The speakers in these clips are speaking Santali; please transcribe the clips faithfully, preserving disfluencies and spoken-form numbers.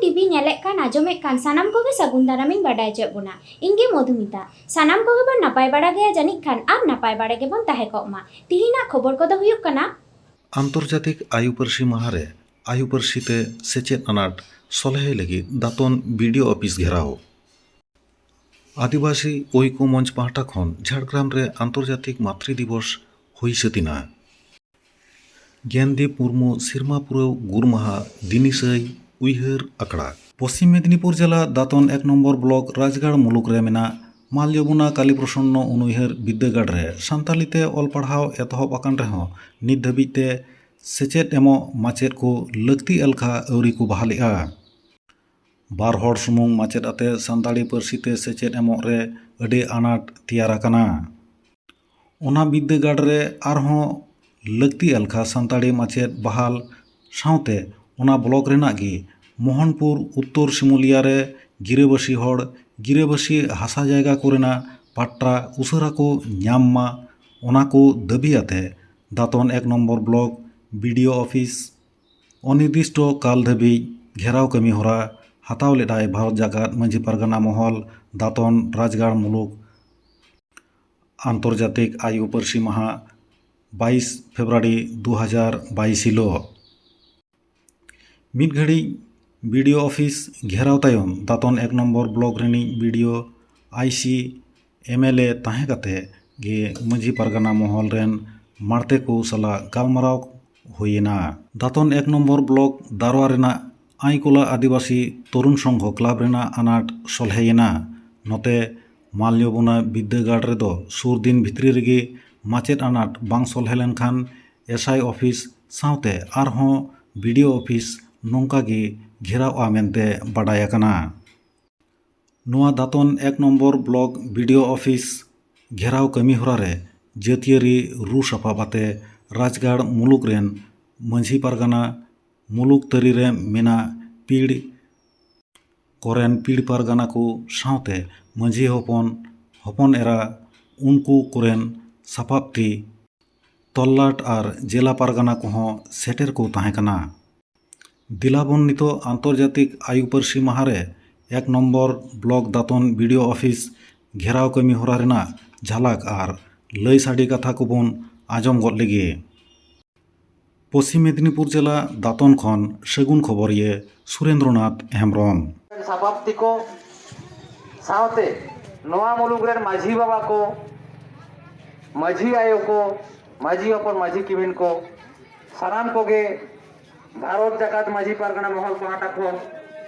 ᱴᱤᱵᱷᱤ ᱧᱮᱞᱮᱫ ᱠᱟᱱ, ᱟᱸᱡᱚᱢᱮᱫ ᱠᱟᱱ ᱥᱟᱱᱟᱢ ᱠᱚᱜᱮ ᱥᱟᱹᱜᱩᱱ ᱫᱟᱨᱟᱢᱤᱧ ᱵᱟᱰᱟᱭ ᱦᱚᱪᱚᱭᱮᱫ ᱵᱚᱱᱟ᱾ ᱤᱧ ᱜᱮ ᱢᱚᱫᱷᱩᱢᱤᱛᱟ᱾ ᱥᱟᱱᱟᱢ ᱠᱚᱜᱮ ᱵᱚᱱ ᱱᱟᱯᱟᱭ ᱵᱟᱲᱟ ᱜᱮᱭᱟ ᱡᱟᱹᱱᱤᱡ ᱠᱷᱟᱱ, ᱟᱨ ᱱᱟᱯᱟᱭ ᱵᱟᱲᱟ ᱜᱮᱵᱚᱱ ᱛᱟᱦᱮᱸ ᱠᱚᱜ ᱢᱟ᱾ ᱛᱤᱦᱤᱧᱟᱜ ᱠᱷᱚᱵᱚᱨ ᱠᱚᱫᱚ ᱦᱩᱭᱩᱜ ᱠᱟᱱᱟ᱾ ᱟᱱᱛᱚᱨᱡᱟᱛᱤᱠ ᱟᱭᱩ ᱯᱟᱹᱨᱥᱤ ᱢᱟᱦᱟ ᱨᱮ ᱟᱭᱩ ᱯᱟᱹᱨᱥᱤ ᱛᱮ ᱥᱮᱪᱮᱫ ᱟᱱᱟᱴ ᱥᱚᱞᱦᱮ ᱞᱟᱹᱜᱤᱫ ᱫᱟᱛᱚᱱ ᱵᱤᱰᱤᱳ ᱚᱯᱷᱤᱥ ᱜᱷᱮᱨᱟᱣ᱾ ᱟᱹᱫᱤᱵᱟᱹᱥᱤ ᱳᱭᱠᱚ ᱢᱚᱧᱪ ᱯᱟᱦᱴᱟ ᱠᱷᱚᱱ ᱡᱷᱟᱲᱜᱨᱟᱢ ᱨᱮ ᱟᱱᱛᱚᱨᱡᱟᱛᱤᱠ ᱢᱟᱛᱨᱤ ᱫᱤᱵᱚᱥ ᱦᱩᱭ ᱥᱟᱹᱛ ᱮᱱᱟ᱾ ᱜᱮᱱᱫᱤᱯ ᱢᱩᱨᱢᱩ ᱥᱮᱨᱢᱟ ᱯᱩᱨᱟᱹᱣ ᱜᱩᱨ ᱢᱟᱦᱟ ᱫᱤᱱᱤᱥᱟᱹᱭ ᱩᱭᱦᱟᱹᱨ ᱟᱠᱷᱲᱟ᱾ ᱯᱚᱥᱪᱤᱢ ᱢᱮᱫᱤᱱᱤᱯᱩᱨ ᱡᱮᱞᱟ ᱫᱟᱛᱚᱱ ᱮᱠ ᱱᱚᱢᱵᱚᱨ ᱵᱞᱚᱠ ᱨᱟᱡᱽᱜᱟᱲ ᱢᱩᱞᱩᱠ ᱨᱮ ᱢᱮᱱᱟᱜ ᱢᱟᱞ ᱡᱚᱢᱩᱱᱟ ᱠᱟᱞᱤ ᱯᱨᱚᱥᱚᱱᱱᱚ ᱩᱱᱩᱭᱦᱟᱹᱨ ᱵᱤᱫᱽᱫᱟᱹᱜᱟᱲ ᱨᱮ ᱥᱟᱱᱛᱟᱲᱤ ᱛᱮ ᱚᱞ ᱯᱟᱲᱦᱟᱣ ᱮᱛᱚᱦᱚᱵ ᱟᱠᱟᱱ ᱨᱮᱦᱚᱸ ᱱᱤᱛ ᱫᱷᱟᱹᱵᱤᱡ ᱛᱮ ᱥᱮᱪᱮᱫ ᱮᱢᱚᱜ ᱢᱟᱪᱮᱫ ᱠᱚ ᱞᱟᱹᱠᱛᱤ ᱮᱞᱠᱷᱟ ᱟᱹᱣᱨᱤ ᱠᱚ ᱵᱟᱦᱟᱞᱤᱜᱼᱟ᱾ ᱵᱟᱨ ᱦᱚᱲ ᱥᱩᱢᱩᱝ ᱢᱟᱪᱮᱫ ᱟᱛᱮ ᱥᱟᱱᱛᱟᱲᱤ ᱯᱟᱹᱨᱥᱤ ᱛᱮ ᱥᱮᱪᱮᱫ ᱮᱢᱚᱜ ᱨᱮ ᱟᱹᱰᱤ ᱟᱱᱟᱴ ᱛᱮᱭᱟᱨ ᱟᱠᱟᱱᱟ᱾ ᱚᱱᱟ ᱵᱤᱫᱽᱫᱟᱹᱜᱟᱲ ᱨᱮ ᱟᱨᱦᱚᱸ ᱞᱟᱹᱠᱛᱤ ᱮᱞᱠᱷᱟ ᱥᱟᱱᱛᱟᱲᱤ ᱢᱟᱪᱮᱫ ᱵᱟᱦᱟᱞ ᱥᱟᱶᱛᱮ ᱚᱱᱟ ᱵᱞᱚᱠ ᱨᱮᱱᱟᱜ ᱜᱮ ᱢᱳᱦᱚᱱᱯᱩᱨ ᱩᱛᱛᱚᱨ ᱥᱤᱢᱩᱞᱤᱭᱟ ᱨᱮ ᱜᱤᱨᱟᱹᱵᱟᱹᱥᱤ ᱦᱚᱲ ᱜᱤᱨᱟᱹᱵᱟᱹᱥᱤ ᱦᱟᱥᱟ ᱡᱟᱭᱜᱟ ᱠᱚᱨᱮᱱᱟᱜ ᱯᱟᱴᱴᱟ ᱩᱥᱟᱹᱨᱟ ᱠᱚ ᱧᱟᱢ ᱢᱟ, ᱚᱱᱟ ᱠᱚ ᱫᱟᱹᱵᱤ ᱟᱛᱮ ᱫᱟᱛᱚᱱ ᱮᱠ ᱱᱚᱢᱵᱚᱨ ᱵᱞᱚᱠ ᱵᱤᱰᱤᱳ ᱚᱯᱷᱤᱥ ᱚᱱᱤᱨᱫᱤᱥᱴᱚ ᱠᱟᱞ ᱫᱷᱟᱹᱵᱤᱡ ᱜᱷᱮᱨᱟᱣ ᱠᱟᱹᱢᱤ ᱦᱚᱨᱟ ᱦᱟᱛᱟᱣ ᱞᱮᱫᱟᱭ ᱵᱷᱟᱨᱚᱛ ᱡᱟᱠᱟᱛ ᱢᱟᱹᱡᱷᱤ ᱯᱟᱨᱜᱟᱱᱟ ᱢᱚᱦᱚᱞ ᱫᱟᱛᱚᱱ ᱨᱟᱡᱽᱜᱟᱲ ᱢᱩᱞᱩᱠ᱾ ᱟᱱᱛᱚᱨᱡᱟᱛᱤᱠ ᱟᱭᱳ ᱯᱟᱹᱨᱥᱤ ᱢᱟᱦᱟ ᱵᱟᱭᱤᱥ ᱯᱷᱮᱵᱽᱨᱩᱣᱟᱨᱤ ᱫᱩ ᱦᱟᱡᱟᱨ ᱵᱟᱭᱤᱥ ᱦᱤᱞᱳᱜ᱾ ᱢᱤᱫ ᱜᱷᱟᱹᱲᱤᱡ ᱵᱤᱰᱤᱳ ᱚᱯᱷᱤᱥ ᱜᱷᱮᱨᱟᱣ ᱛᱟᱭᱚᱢ ᱫᱟᱛᱚᱱ ᱮᱠ ᱱᱚᱢᱵᱚᱨ ᱵᱞᱚᱠ ᱨᱤᱱᱤᱡ ᱵᱤᱰᱤᱳ, ᱟᱭᱥᱤ, ᱮᱢᱮᱞᱮ ᱛᱟᱦᱮᱸ ᱠᱟᱛᱮ ᱜᱮ ᱢᱟᱹᱡᱷᱤ ᱯᱟᱨᱜᱟᱱᱟ ᱢᱚᱦᱚᱞ ᱨᱮᱱ ᱢᱟᱬᱛᱮ ᱠᱚ ᱥᱟᱞᱟᱜ ᱜᱟᱞᱢᱟᱨᱟᱣ ᱦᱩᱭᱮᱱᱟ᱾ ᱫᱟᱛᱚᱱ ᱮᱠ ᱱᱚᱢᱵᱚᱨ ᱵᱞᱚᱠ ᱫᱟᱨᱣᱟ ᱨᱮᱱᱟᱜ ᱟᱭᱠᱳᱞᱟ ᱟᱹᱫᱤᱵᱟᱹᱥᱤ ᱛᱚᱨᱩᱱ ᱥᱚᱝᱜᱷᱚ ᱠᱞᱟᱵᱽ ᱨᱮᱱᱟᱜ ᱟᱱᱟᱴ ᱥᱚᱞᱦᱮᱭᱮᱱᱟ᱾ ᱱᱚᱛᱮ ᱢᱟᱞᱭᱚᱵᱩᱱᱟ ᱵᱤᱫᱽᱫᱟᱹᱜᱟᱲ ᱨᱮᱫᱚ ᱥᱩᱨ ᱫᱤᱱ ᱵᱷᱤᱛᱨᱤ ᱨᱮᱜᱮ ᱢᱟᱪᱮᱫ ᱟᱱᱟᱴ ᱵᱟᱝ ᱥᱚᱞᱦᱮ ᱞᱮᱱᱠᱷᱟᱱ ᱮᱥᱟᱭ ᱚᱯᱷᱤᱥ ᱥᱟᱶᱛᱮ ᱟᱨᱦᱚᱸ ᱵᱤᱰᱤᱳ ᱚᱯᱷᱤᱥ ᱱᱚᱝᱠᱟ ᱜᱮ ᱜᱷᱮᱨᱟᱣᱜᱼᱟ ᱢᱮᱱᱛᱮ ᱵᱟᱰᱟᱭ ᱟᱠᱟᱱᱟ᱾ ᱱᱚᱣᱟ ᱫᱟᱛᱚᱱ ᱮᱠ ᱱᱚᱢᱵᱚᱨ ᱵᱞᱚᱠ ᱵᱤᱰᱤᱳ ᱚᱯᱷᱤᱥ ᱜᱷᱮᱨᱟᱣ ᱠᱟᱹᱢᱤ ᱦᱚᱨᱟ ᱨᱮ ᱡᱟᱹᱛᱤᱭᱟᱹᱨᱤ ᱨᱩ ᱥᱟᱯᱟᱵ ᱟᱛᱮ ᱨᱟᱡᱽᱜᱟᱲ ᱢᱩᱞᱩᱠ ᱨᱮᱱ ᱢᱟᱹᱡᱷᱤ ᱯᱟᱨᱜᱟᱱᱟ, ᱢᱩᱞᱩᱠ ᱛᱟᱹᱨᱤ ᱨᱮ ᱢᱮᱱᱟᱜ ᱯᱤᱲ ᱠᱚᱨᱮᱱ ᱯᱤᱲ ᱯᱟᱨᱜᱟᱱᱟ ᱠᱚ ᱥᱟᱶᱛᱮ ᱢᱟᱹᱡᱷᱤ ᱦᱚᱯᱚᱱ, ᱦᱚᱯᱚᱱ ᱮᱨᱟ, ᱩᱱᱠᱩ ᱠᱚᱨᱮᱱ ᱥᱟᱯᱟᱵ ᱛᱤ, ᱛᱚᱞᱞᱟᱴ ᱟᱨ ᱡᱮᱞᱟ ᱯᱟᱨᱜᱟᱱᱟ ᱠᱚᱦᱚᱸ ᱥᱮᱴᱮᱨ ᱠᱚ ᱛᱟᱦᱮᱸ ᱠᱟᱱᱟ᱾ ᱫᱮᱞᱟ ᱵᱚᱱ ᱱᱤᱛᱚᱜ ᱟᱱᱛᱚᱨᱡᱟᱛᱤᱠ ᱟᱭᱩ ᱯᱟᱹᱨᱥᱤ ᱢᱟᱦᱟ ᱨᱮ ᱮᱠ ᱱᱚᱢᱵᱚᱨ ᱵᱞᱚᱠ ᱫᱟᱛᱚᱱ ᱵᱤ ᱰᱤ ᱳ ᱚᱯᱷᱤᱥ ᱜᱷᱮᱨᱟᱣ ᱠᱟᱹᱢᱤ ᱦᱚᱨᱟ ᱨᱮᱱᱟᱜ ᱡᱷᱟᱞᱟᱠ ᱟᱨ ᱞᱟᱹᱭ ᱥᱟᱰᱮ ᱠᱟᱛᱷᱟ ᱠᱚᱵᱚᱱ ᱟᱸᱡᱚᱢ ᱜᱚᱫ ᱞᱮᱜᱮ᱾ ᱯᱚᱥᱪᱤᱢ ᱢᱮᱫᱤᱱᱤᱯᱩᱨ ᱡᱮᱞᱟ ᱫᱟᱛᱚᱱ ᱠᱷᱚᱱ ᱥᱟᱹᱜᱩᱱ ᱠᱷᱚᱵᱚᱨᱤᱭᱟᱹ ᱥᱩᱨᱮᱱᱫᱨᱚᱱᱟᱛᱷ ᱦᱮᱢᱵᱨᱚᱢ᱾ ᱥᱟᱯᱟᱵ ᱛᱤᱠᱚ ᱥᱟᱶᱛᱮ ᱱᱚᱣᱟ ᱢᱩᱞᱩᱠ ᱨᱮᱱ ᱢᱟᱹᱡᱷᱤ ᱵᱟᱵᱟ ᱠᱚ, ᱢᱟᱹᱡᱷᱤ ᱟᱭᱳ ᱠᱚ, ᱢᱟᱹᱡᱷᱤ ᱦᱚᱯᱚᱱ, ᱢᱟᱹᱡᱷᱤ ᱠᱤᱢᱤᱱ ᱠᱚ, ᱥᱟᱱᱟᱢ ᱠᱚᱜᱮ ᱵᱷᱟᱨᱚᱛ ᱡᱟᱠᱟᱛ ᱢᱟᱹᱡᱷᱤ ᱯᱟᱨᱜᱟᱱᱟ ᱢᱚᱦᱚᱞ ᱯᱟᱦᱴᱟ ᱠᱷᱚᱱ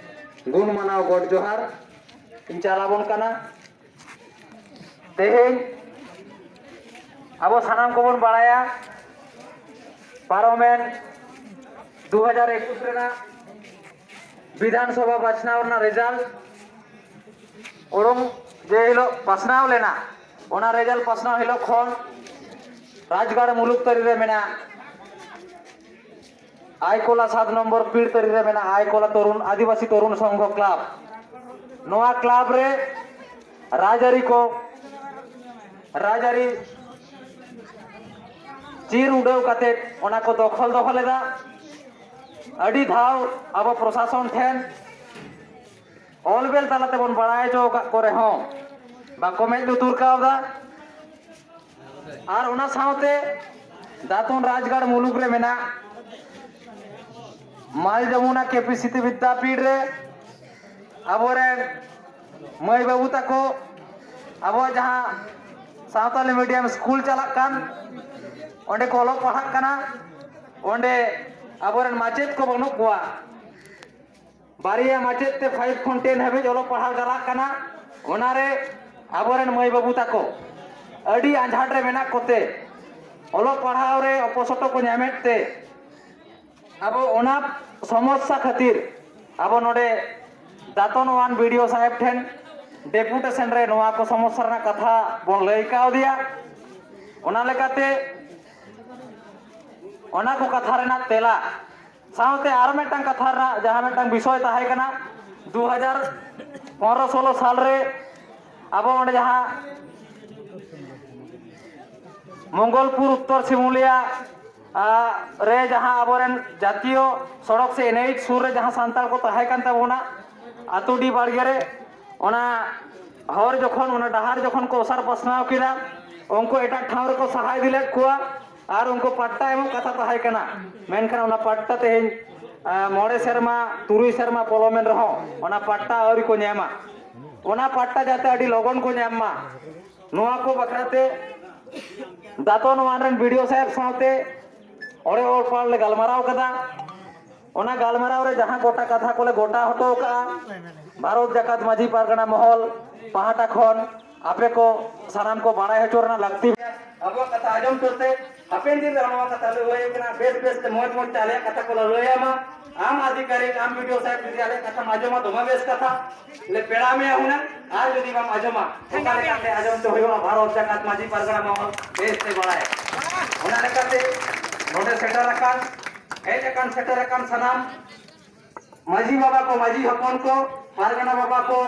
ᱜᱩᱱ ᱢᱟᱱᱟᱣ ᱜᱚᱰ ᱡᱚᱦᱟᱨ ᱤᱧ ᱪᱟᱞ ᱟᱵᱚᱱ ᱠᱟᱱᱟ᱾ ᱛᱮᱦᱮᱧ ᱟᱵᱚ ᱥᱟᱱᱟᱢ ᱠᱚᱵᱚᱱ ᱵᱟᱲᱟᱭᱟ, ᱯᱟᱨᱚᱢᱮᱱ ᱫᱩ ᱦᱟᱡᱟᱨ ᱮᱠᱩᱥ ᱨᱮᱱᱟᱜ ᱵᱤᱫᱷᱟᱱ ᱥᱚᱵᱷᱟ ᱵᱟᱪᱷᱱᱟᱣ ᱨᱮᱱᱟᱜ ᱨᱮᱡᱟᱞᱴ ᱩᱰᱩᱝ ᱡᱮ ᱦᱤᱞᱳᱜ ᱯᱟᱥᱱᱟᱣ ᱞᱮᱱᱟ, ᱚᱱᱟ ᱨᱮᱡᱟᱞᱴ ᱯᱟᱥᱱᱟᱣ ᱦᱤᱞᱳᱜ ᱠᱷᱚᱱ ᱨᱟᱡᱽᱜᱟᱲ ᱢᱩᱞᱩᱠ ᱛᱟᱹᱨᱤ ᱨᱮ ᱢᱮᱱᱟᱜ ᱟᱭᱠᱳᱞᱟ ᱥᱟᱛ ᱱᱚᱢᱵᱚᱨ ᱯᱤᱲ ᱛᱟᱹᱨᱤ ᱨᱮ ᱢᱮᱱᱟᱜ ᱟᱭᱠᱳᱞᱟ ᱛᱚᱨᱩᱱ, ᱟᱹᱫᱤᱵᱟᱹᱥᱤ ᱛᱚᱨᱩᱱ ᱥᱚᱝᱜᱷᱚ ᱠᱞᱟᱵᱽ᱾ ᱱᱚᱣᱟ ᱠᱞᱟᱵᱽ ᱨᱮ ᱨᱟᱡᱽᱟᱹᱨᱤ ᱠᱚ, ᱨᱟᱡᱽᱟᱹᱨᱤ ᱪᱤᱨ ᱩᱰᱟᱹᱣ ᱠᱟᱛᱮ ᱚᱱᱟ ᱠᱚ ᱫᱚᱠᱷᱚᱞ ᱫᱚᱦᱚ ᱞᱮᱫᱟ᱾ ᱟᱹᱰᱤ ᱫᱷᱟᱣ ᱟᱵᱚ ᱯᱨᱚᱥᱟᱥᱚᱱ ᱴᱷᱮᱱ ᱚᱞ ᱵᱮᱞ ᱛᱟᱞᱟ ᱛᱮᱵᱚᱱ ᱵᱟᱲᱟᱭ ᱦᱚᱪᱚ ᱟᱠᱟᱫ ᱠᱚ ᱨᱮᱦᱚᱸ ᱵᱟᱠᱚ ᱢᱮᱫ ᱞᱩᱛᱩᱨ ᱠᱟᱣᱫᱟ᱾ ᱟᱨ ᱚᱱᱟ ᱥᱟᱶᱛᱮ ᱫᱟᱛᱚᱱ ᱨᱟᱡᱽᱜᱟᱲ ᱢᱩᱞᱩᱠ ᱨᱮ ᱢᱮᱱᱟᱜ ᱢᱟᱞ ᱡᱚᱢᱩᱱᱟ ᱠᱮ ᱯᱤ ᱥᱤᱛᱤ ᱵᱤᱫᱽᱫᱟᱯᱤᱴ ᱨᱮ ᱟᱵᱚᱨᱮᱱ ᱢᱟᱹᱭ ᱵᱟᱹᱵᱩ ᱛᱟᱠᱚ ᱟᱵᱚᱣᱟᱜ ᱡᱟᱦᱟᱸ ᱥᱟᱶᱛᱟᱞᱤ ᱢᱤᱰᱤᱭᱟᱢ ᱥᱠᱩᱞ ᱪᱟᱞᱟᱜ ᱠᱟᱱ, ᱚᱸᱰᱮ ᱠᱚ ᱚᱞᱚᱜ ᱯᱟᱲᱦᱟᱜ ᱠᱟᱱᱟ, ᱚᱸᱰᱮ ᱟᱵᱚᱨᱮᱱ ᱢᱟᱪᱮᱫ ᱠᱚ ᱵᱟᱹᱱᱩᱜ ᱠᱚᱣᱟ᱾ ᱵᱟᱨᱭᱟ ᱢᱟᱪᱮᱫ ᱛᱮ ᱯᱷᱟᱭᱤᱵᱷ ᱠᱷᱚᱱ ᱴᱮᱱ ᱦᱟᱹᱵᱤᱡ ᱚᱞᱚᱜ ᱯᱟᱲᱦᱟᱣ ᱪᱟᱞᱟᱜ ᱠᱟᱱᱟ᱾ ᱚᱱᱟᱨᱮ ᱟᱵᱚᱨᱮᱱ ᱢᱟᱹᱭ ᱵᱟᱹᱵᱩ ᱛᱟᱠᱚ ᱟᱹᱰᱤ ᱟᱸᱡᱷᱟᱴ ᱨᱮ ᱢᱮᱱᱟᱜ ᱠᱚᱛᱮ, ᱚᱞᱚᱜ ᱯᱟᱲᱦᱟᱣ ᱨᱮ ᱚᱯᱚᱥᱚᱴᱚ ᱠᱚ ᱧᱟᱢᱮᱫ ᱛᱮ, ᱟᱵᱚ ᱚᱱᱟ ᱥᱚᱢᱚᱥᱥᱟ ᱠᱷᱟᱹᱛᱤᱨ ᱟᱵᱚ ᱱᱚᱰᱮ ᱫᱟᱛᱚᱱ ᱳᱣᱟᱱ ᱵᱤ ᱰᱤ ᱳ ᱥᱟᱦᱮᱵᱽ ᱴᱷᱮᱱ ᱰᱮᱯᱩᱴᱮᱥᱚᱱ ᱨᱮ ᱱᱚᱣᱟ ᱠᱚ ᱥᱚᱢᱚᱥᱥᱟ ᱨᱮᱱᱟᱜ ᱠᱟᱛᱷᱟ ᱵᱚᱱ ᱞᱟᱹᱭ ᱠᱟᱣᱫᱮᱭᱟ᱾ ᱚᱱᱟ ᱞᱮᱠᱟᱛᱮ ᱚᱱᱟ ᱠᱚ ᱠᱟᱛᱷᱟ ᱨᱮᱱᱟᱜ ᱛᱮᱞᱟ ᱥᱟᱶᱛᱮ ᱟᱨ ᱢᱤᱫᱴᱟᱝ ᱠᱟᱛᱷᱟ ᱨᱮᱱᱟᱜ ᱡᱟᱦᱟᱸ ᱢᱤᱫᱴᱟᱝ ᱵᱤᱥᱚᱭ ᱛᱟᱦᱮᱸ ᱠᱟᱱᱟ, ᱫᱩ ᱦᱟᱡᱟᱨ ᱯᱚᱱᱨᱚ ᱥᱳᱞᱳ ᱥᱟᱞ ᱨᱮ ᱟᱵᱚ ᱚᱸᱰᱮ ᱡᱟᱦᱟᱸ ᱢᱚᱝᱜᱚᱞᱯᱩᱨ ᱩᱛᱛᱚᱨ ᱥᱤᱢᱩᱞᱤᱭᱟ ᱨᱮ ᱡᱟᱦᱟᱸ ᱟᱵᱚᱨᱮᱱ ᱡᱟᱛᱤᱭᱚ ᱥᱚᱲᱚᱠ ᱥᱮ ᱮᱱ ᱮᱭᱤᱪ ᱥᱩᱨ ᱨᱮ ᱡᱟᱦᱟᱸ ᱥᱟᱱᱛᱟᱲ ᱠᱚ ᱛᱟᱦᱮᱸ ᱠᱟᱱ ᱛᱟᱵᱚᱱᱟ, ᱟᱛᱳ ᱰᱤ ᱵᱟᱲᱜᱮ ᱨᱮ, ᱚᱱᱟ ᱦᱚᱨ ᱡᱚᱠᱷᱚᱱ, ᱚᱱᱟ ᱰᱟᱦᱟᱨ ᱡᱚᱠᱷᱚᱱ ᱠᱚ ᱚᱥᱟᱨ ᱯᱟᱥᱱᱟᱣ ᱠᱮᱫᱟ, ᱩᱱᱠᱩ ᱮᱴᱟᱜ ᱴᱷᱟᱶ ᱨᱮᱠᱚ ᱥᱟᱦᱟ ᱤᱫᱤ ᱞᱮᱫ ᱠᱚᱣᱟ ᱟᱨ ᱩᱱᱠᱩ ᱯᱟᱴᱴᱟ ᱮᱢᱚᱜ ᱠᱟᱛᱷᱟ ᱛᱟᱦᱮᱸ ᱠᱟᱱᱟ᱾ ᱢᱮᱱᱠᱷᱟᱱ ᱚᱱᱟ ᱯᱟᱴᱴᱟ ᱛᱮᱦᱮᱧ, ᱟᱸ, ᱢᱚᱬᱮ ᱥᱮᱨᱢᱟ, ᱛᱩᱨᱩᱭ ᱥᱮᱨᱢᱟ ᱯᱚᱞᱚᱢᱮᱱ ᱨᱮᱦᱚᱸ ᱚᱱᱟ ᱯᱟᱴᱴᱟ ᱟᱹᱣᱨᱤ ᱠᱚ ᱧᱟᱢᱟ᱾ ᱚᱱᱟ ᱯᱟᱴᱴᱟ ᱡᱟᱛᱮ ᱟᱹᱰᱤ ᱞᱚᱜᱚᱱ ᱠᱚ ᱧᱟᱢ ᱢᱟ, ᱱᱚᱣᱟ ᱠᱚ ᱵᱟᱠᱷᱨᱟᱛᱮ ᱫᱟᱛᱚᱱ ᱣᱟᱱ ᱨᱮᱱ ᱵᱤ ᱰᱤ ᱳ ᱥᱟᱦᱮᱵᱽ ᱥᱟᱶᱛᱮ ᱚᱲᱮ ᱚᱲᱯᱟᱲ ᱞᱮ ᱜᱟᱞᱢᱟᱨᱟᱣ ᱠᱟᱫᱟ᱾ ᱚᱱᱟ ᱜᱟᱞᱢᱟᱨᱟᱣ ᱨᱮ ᱡᱟᱦᱟᱸ ᱜᱚᱴᱟ ᱠᱟᱛᱷᱟ ᱠᱚᱞᱮ ᱜᱚᱴᱟ ᱦᱚᱴᱚ ᱠᱟᱜᱼᱟ, ᱵᱷᱟᱨᱚᱛ ᱡᱟᱠᱟᱛ ᱢᱟᱹᱡᱷᱤ ᱯᱟᱨᱜᱟᱱᱟ ᱢᱚᱦᱚᱞ ᱯᱟᱦᱴᱟ ᱠᱷᱚᱱ ᱟᱯᱮ ᱠᱚ ᱥᱟᱱᱟᱢ ᱠᱚ ᱵᱟᱲᱟᱭ ᱦᱚᱪᱚ ᱨᱮᱱᱟᱜ ᱞᱟᱹᱠᱛᱤ᱾ ᱟᱵᱚᱣᱟᱜ ᱠᱟᱛᱷᱟ ᱟᱸᱡᱚᱢ ᱛᱚᱨᱛᱮ ᱦᱟᱯᱮᱱ ᱫᱤᱱ ᱨᱮ ᱱᱚᱣᱟ ᱠᱟᱛᱷᱟ ᱞᱟᱹᱭ ᱦᱩᱭ ᱠᱟᱱᱟ, ᱵᱮᱥ ᱵᱮᱥ ᱛᱮ ᱢᱚᱡᱽ ᱢᱚᱡᱽ ᱛᱮ ᱟᱞᱮᱭᱟᱜ ᱠᱟᱛᱷᱟ ᱠᱚᱞᱮ ᱞᱟᱹᱭ ᱟᱢᱟ᱾ ᱟᱢ ᱟᱫᱷᱤᱠᱟᱨᱤᱠ, ᱟᱢ ᱵᱤ ᱰᱤ ᱳ ᱥᱟᱦᱮᱵᱽ ᱡᱩᱫᱤ ᱟᱞᱮᱭᱟᱜ ᱠᱟᱛᱷᱟᱢ ᱟᱸᱡᱚᱢᱟ, ᱫᱚᱢᱮ ᱵᱮᱥ ᱠᱟᱛᱷᱟ, ᱞᱮ ᱯᱮᱲᱟ ᱢᱮᱭᱟ ᱦᱩᱱᱟᱹᱝ᱾ ᱟᱨ ᱡᱩᱫᱤ ᱵᱟᱢ ᱟᱸᱡᱚᱢᱟ, ᱚᱠᱟ ᱞᱮᱠᱟᱛᱮ ᱟᱸᱡᱚᱢ ᱦᱚᱪᱚ ᱦᱩᱭᱩᱜᱼᱟ? ᱵᱷᱟᱨᱚᱛ ᱡᱟᱠᱟᱛ ᱢᱟᱹᱡᱷᱤ ᱯᱟᱨᱜᱟᱱᱟ ᱢᱚᱦᱚᱞ ᱵᱮᱥ ᱛᱮ ᱵᱟᱲᱟᱭᱟ᱾ ᱚᱱᱟ ᱞᱮᱠᱟᱛᱮ ᱱᱚᱰᱮ ᱥᱮᱴᱮᱨ ᱟᱠᱟᱱ, ᱦᱮᱡ ᱟᱠᱟᱱ, ᱥᱮᱴᱮᱨ ᱟᱠᱟᱱ ᱥᱟᱱᱟᱢ ᱢᱟᱹᱡᱷᱤ ᱵᱟᱵᱟ ᱠᱚ, ᱢᱟᱹᱡᱷᱤ ᱦᱚᱯᱚᱱ ᱠᱚ, ᱯᱟᱨᱜᱟᱱᱟ ᱵᱟᱵᱟ ᱠᱚ,